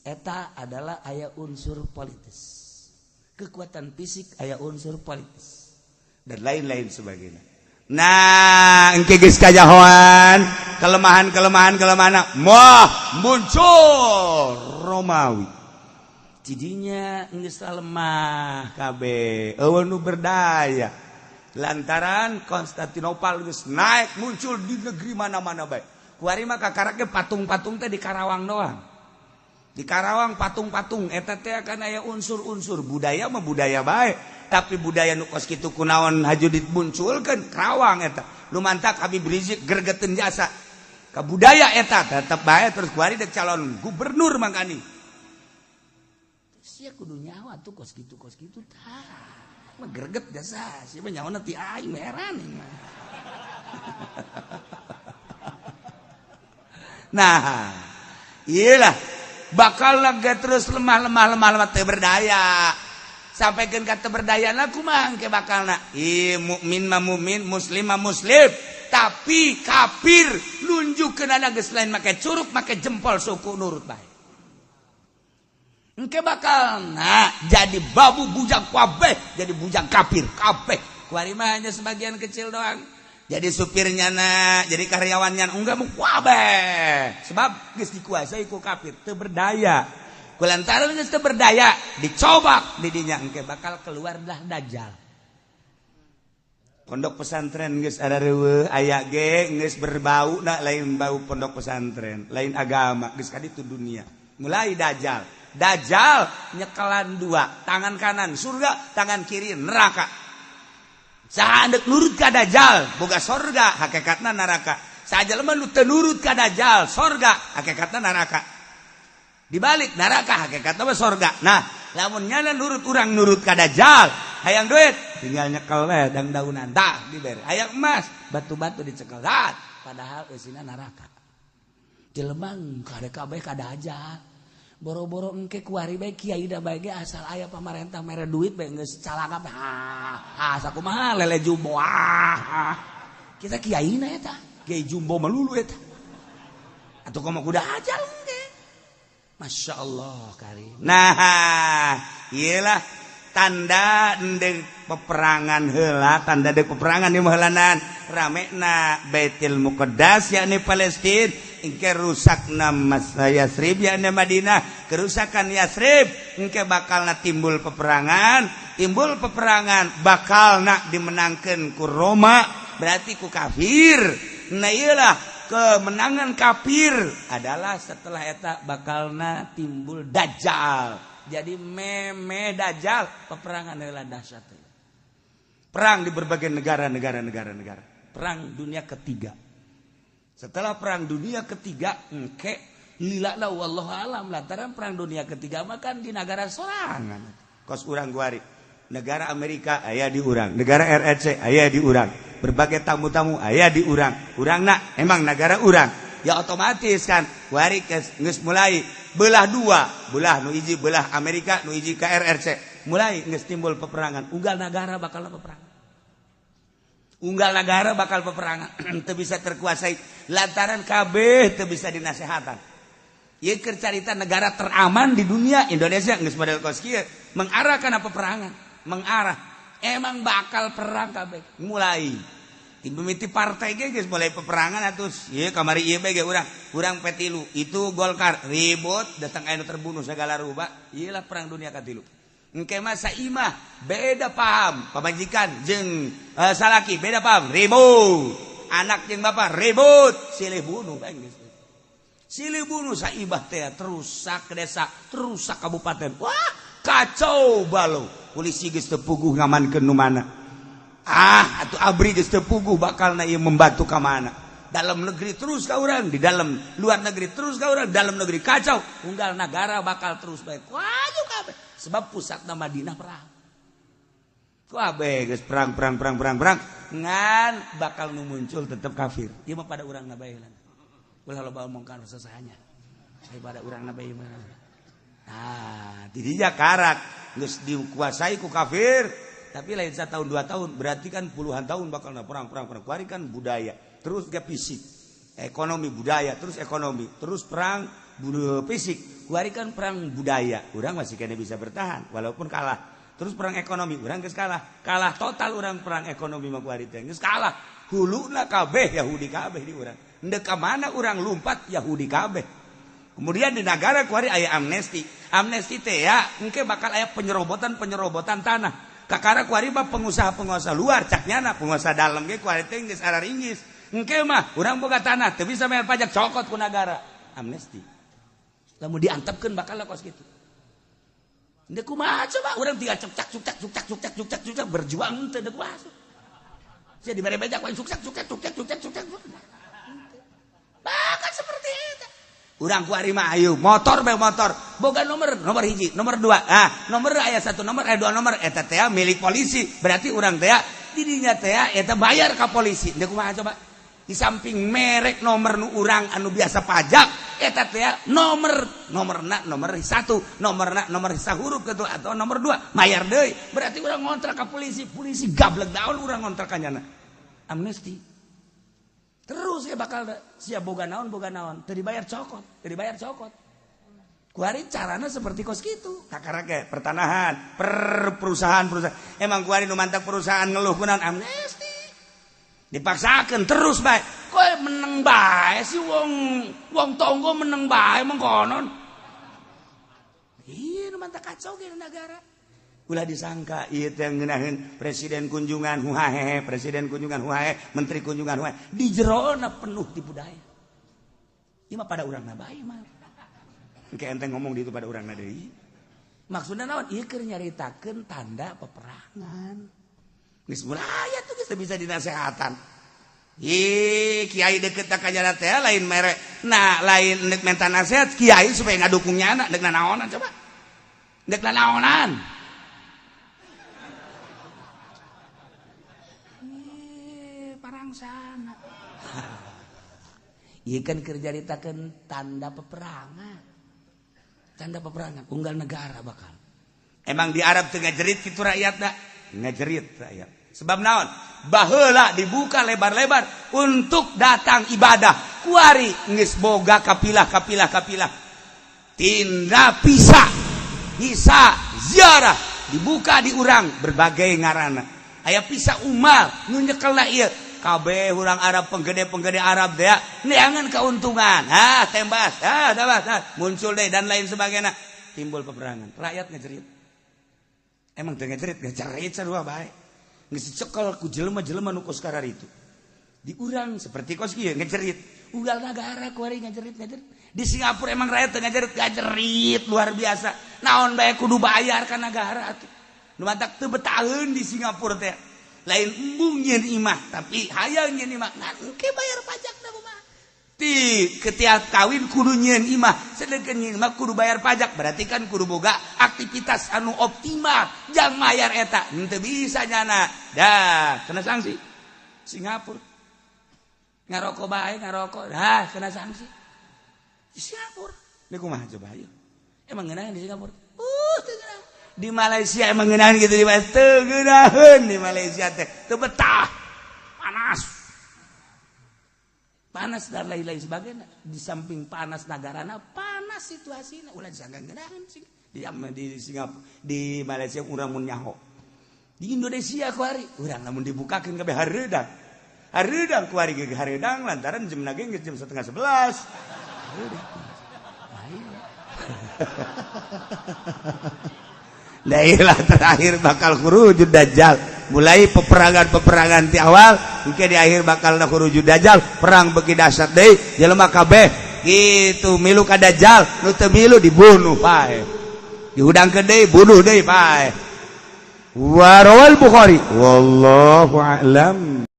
eta adalah aya unsur politis. Kekuatan fisik aya unsur politis dan lain-lain sebagainya. Nah, engke geus kajahoan, kelemahan-kelemahan kelemahan moh muncul Romawi. Tidinya geus lemah kabeh, eueuh nu berdaya. Lantaran Konstantinopel geus naik muncul di negeri mana-mana bae. Kuari mah kakaraknya patung-patung teh di Karawang doang. Di Karawang patung-patung eta teh akan aya unsur-unsur budaya mah budaya bae, tapi budaya nu kos kitu kunaon haju dimunculkeun Karawang eta. Nu mantak Habib Rizik gergeteun jasa. Ka budaya eta tetep bae terus kuari dek calon gubernur mangkani. Sia kudu nyawa tuh kos kitu tah. Mah greget jasa, sia mah nyawana ti aing heran mah. Nah, iyalah bakal lagi terus lemah teu berdaya. Sampaikan ka teu berdayana kumaha engke bakalna? Ih, mukmin mah mukmin, muslim mah muslim, tapi kafir nunjukkeun geus lain make curug, make jempol suku nurut bae. Engke bakal nah jadi babu bujang kabeh, jadi bujang kafir kabeh. Kuari mah hanya sebagian kecil doang. Jadi supirnya na, jadi karyawannya enggak mau kabeh. Sebab geus dikuasai ku kafir, teu berdaya. Kulantaran geus teu berdaya, dicobak di dinya engke bakal keluar dah dajjal. Pondok pesantren geus ada reueuh, aya ge geus berbau na lain bau pondok pesantren, lain agama, geus ka ditu dunia. Mulai dajjal. Dajjal nyekelan dua, tangan kanan surga, tangan kiri neraka. Saha andek nurut ka Dajjal, boga sorga, hakikatna neraka. Saha jelema nu teu nurut ka Dajjal, sorga, hakikatna neraka. Dibalik neraka hakikatna mah sorga. Nah, lamun nyana nurut urang nurut ka Dajjal, hayang duit, tinggal nyekel we dang-daunan, tah dibere. Hayang emas, batu-batu dicekel, tah, padahal eusina neraka. Jelema kade kabeh ka Dajjal. Boro-boro engke kuari bae kiai da bae ge asal aya pamarentah mere duit bae geus calangap ha ha sakumaha lele jumbo ah kita kiai na eta kiai jumbo melulu eta atuh komo kuda ajal engke Masya Allah karim. Nah iyalah tanda endek peperangan heula, tanda dek peperangan di heulanan ramena Baitul Muqaddas yakni Palestina, engke rusakna Yasrib yakni Madinah, kerusakan Yasrib engke bakalna timbul peperangan, timbul peperangan bakalna dimenangkeun ku Roma, berarti ku kafir. Nah iyalah kemenangan kafir adalah setelah eta bakalna timbul Dajjal. Jadi meme Dajjal peperangan adalah dahsyat. Perang di berbagai negara-negara negara-negara. Perang dunia ketiga. Setelah perang dunia ketiga engke lila wallahu alam lantaran perang dunia ketiga mah kan di negara sorangan. Kos urang guari. Negara Amerika aya di urang, negara RRC aya di urang, berbagai tamu-tamu aya di urang. Urangna emang negara urang. Ya otomatis kan guari geus mulai belah dua, belah nu hiji belah Amerika, nu hiji ka RRC. Mulai geus timbul peperangan, unggal negara bakal peperangan. Unggal negara bakal peperangan, teu bisa terkuasai lantaran kabeh teu bisa dinasehatan. Ieu keur carita negara teraman di dunia Indonesia geus model kos kieu, mengarah kana peperangan, mengarah. Emang bakal perang kabeh. Mulai mimiti partai ge geus mulai peperangan atuh. Ieu kamari ieu bae ge urang, urang P3 itu Golkar ribut datang aya nu terbunuh segala rupa. Ieu lah perang dunia katilu. Engke mah saimah beda paham, pamajikan jeung salaki beda paham, ribut. Anak jeung bapak ribut, silih bunuh bae geus. Silih bunuh saibah teh terus sak desa, terus sak kabupaten. Wah, kacau balau. Polisi geus teu puguh ngamankeun nu mana. Ah, atuh ABRI geus teu puguh bakalna ieu membantu ka mana. Dalam negeri terus ka urang, di dalam luar negeri terus ka urang, dalam negeri kacau, unggal negara bakal terus bae. Waduh kabeh. Sebab pusatna Madinah perang. Kabeh geus perang perang perang perang perang ngan bakal nu muncul tetep kafir. Ieu mah pada urang na bae lah. Ulah loba omongkan sasahanya. Pada urang na bae mah. Nah, didinya karak geus dikuasai ku kafir, tapi lain 1 tahun 2 tahun, berarti kan puluhan tahun bakal perang perang perang. Kuari kan budaya, terus ke fisik, ekonomi budaya, terus ekonomi, terus perang budaya fisik. Kuari kan perang budaya, urang masih kena bisa bertahan walaupun kalah. Terus perang ekonomi, urang geus kalah, kalah total urang perang ekonomi mah kuari teh geus kalah. Huluna kabeh Yahudi kabeh di urang. Ndek ka mana urang lumpat Yahudi kabeh. Kemudian di negara kuari aya amnesti. Amnesti teh ya, engke bakal aya penyerobotan-penyerobotan tanah. Kakara kuari mah pengusaha-pengusaha luar cak nyana, pengusaha dalam ge kuari teh geus araringgis. Engke mah urang boga tanah teu bisa bayar pajak, cokot ku negara. Amnesti. Lamun diantepkeun bakal kos kitu. Ndek kumaha coba urang tinggal cek cak cuk cak cuk cak cuk cak cuk cak cuk cak berjuang teu ndek kumaha. Sia dibere pajak wae sukses sukses sukses sukses sukses. Bahkan seperti itu. Urang kuari mah ayo motor bae motor boga nomor, nomor 1, nomor 2, ah nomor aya 1 nomor, aya 2 nomor, eta teh milik polisi, berarti urang teh didinya teh eta bayar ka polisi. Ndek kumaha coba? Di samping merek nomor nu urang anu biasa pajak eta teh nomor nomorna nomor 1, nomorna nomor sahuruf gitu atau nomor 2, bayar deui, berarti urang ngontrak ka polisi. Polisi gablek daun urang ngontrak ka nyana. Amnesti terus ya bakal siap boga naon boga naon teu dibayar cokot, teu dibayar cokot. Kuari carana seperti kos gitu. Kakara ge pertanahan per perusahaan perusahaan emang kuari nu mantak perusahaan ngeluh kunaon? Amnesti dipaksakan terus bae. Kowe meneng bae sih, wong wong tonggo meneng bae mengkonon. Iya, nu mantak kacau ge negara. Ulah disangka ieu teh ngeunaheun presiden kunjungan huhahe, presiden kunjungan huhahe, menteri kunjungan huhahe, di jerona penuh di budaya. Ieu mah pada urang bae mah. Engke ente ngomong di itu pada urang deui. Maksudna naon? Ieu keur nyaritakeun tanda peperangan. Geus mulai atuh geus bisa dinasehatan. Ih, kiai deket ka jalan teh lain mere. Nah, lain nek menta nasihat kiai supaya ngadukungnya anak dek nanaonan coba. Dek nanaonan. Sana. Iya kan keur nyaritakeun tanda peperangan. Tanda peperangan unggal negara bakal. Emang di Arab teu ngajerit kitu rakyatna? Ngajerit rakyat. Sebab naon? Baheula dibuka lebar-lebar untuk datang ibadah. Kuari geus boga kapilah kapilah kapilah. Tinda bisa bisa ziarah dibuka di urang berbagai ngarana. Aya visa umal nu nyekelna ieu kabeh urang Arab, penggede-penggede Arab teh neangan keuntungan, ah tembas, ah tembas, ah muncul deh dan lain sebagainya, timbul peperangan, rakyat ngejerit. Emang teu ngejerit? Ngejerit sarua bae, geus dicekel ku jelema-jelema nu kos itu. Di urang seperti kos kieu ngejerit, unggal negara kuari ngejerit ngejerit. Di Singapura emang rakyat teu ngejerit? Ngajerit luar biasa. Naon bae kudu bayar ka negara atuh. Nu matak teu betaheun di Singapura teh. Lain embung nyeun imah, tapi hayang nyeun imah ngan engke bayar pajak na kumaha. Ti ketiap kawin kudu nyeun imah, sedengkeun nyeun imah kudu bayar pajak, berarti kan kudu boga aktivitas anu optimal jang mayar eta. Henteu bisa nyana dah kena sanksi. Singapura ngarokok bae, ngarokok dah kena sanksi di Singapura. Ini kumaha coba ayo? Emang ngeunaheun di Singapura? Teu ngeunaheun. Di Malaysia emang ngeunaheun gitu? Di Malaysia teu ngeunaheun. Di Malaysia teh teu betah, panas panas dan lain-lain sebagainya. Di samping panas negarana, panas situasina. Ulah disangka ngeunaheun sih di Singapura, di Malaysia urang mun nyaho. Di Indonesia kuari urang lamun dibukakeun kabeh hareudang hareudang. Kuari ge hareudang lantaran jam ge geus jam 10.30. Hareudang. Lain terakhir bakal kurujud dajjal. Mulai peperangan-peperangan di awal, mungkin di akhir bakal khuruju dajjal, perang beki dahsyat deui, jelema kabeh gitu milu ka dajjal, nu teu milu dibunuh pae. Dihudangkeun deui, bunuh deui pae. Wa rawal Bukhari, wallahu a'lam.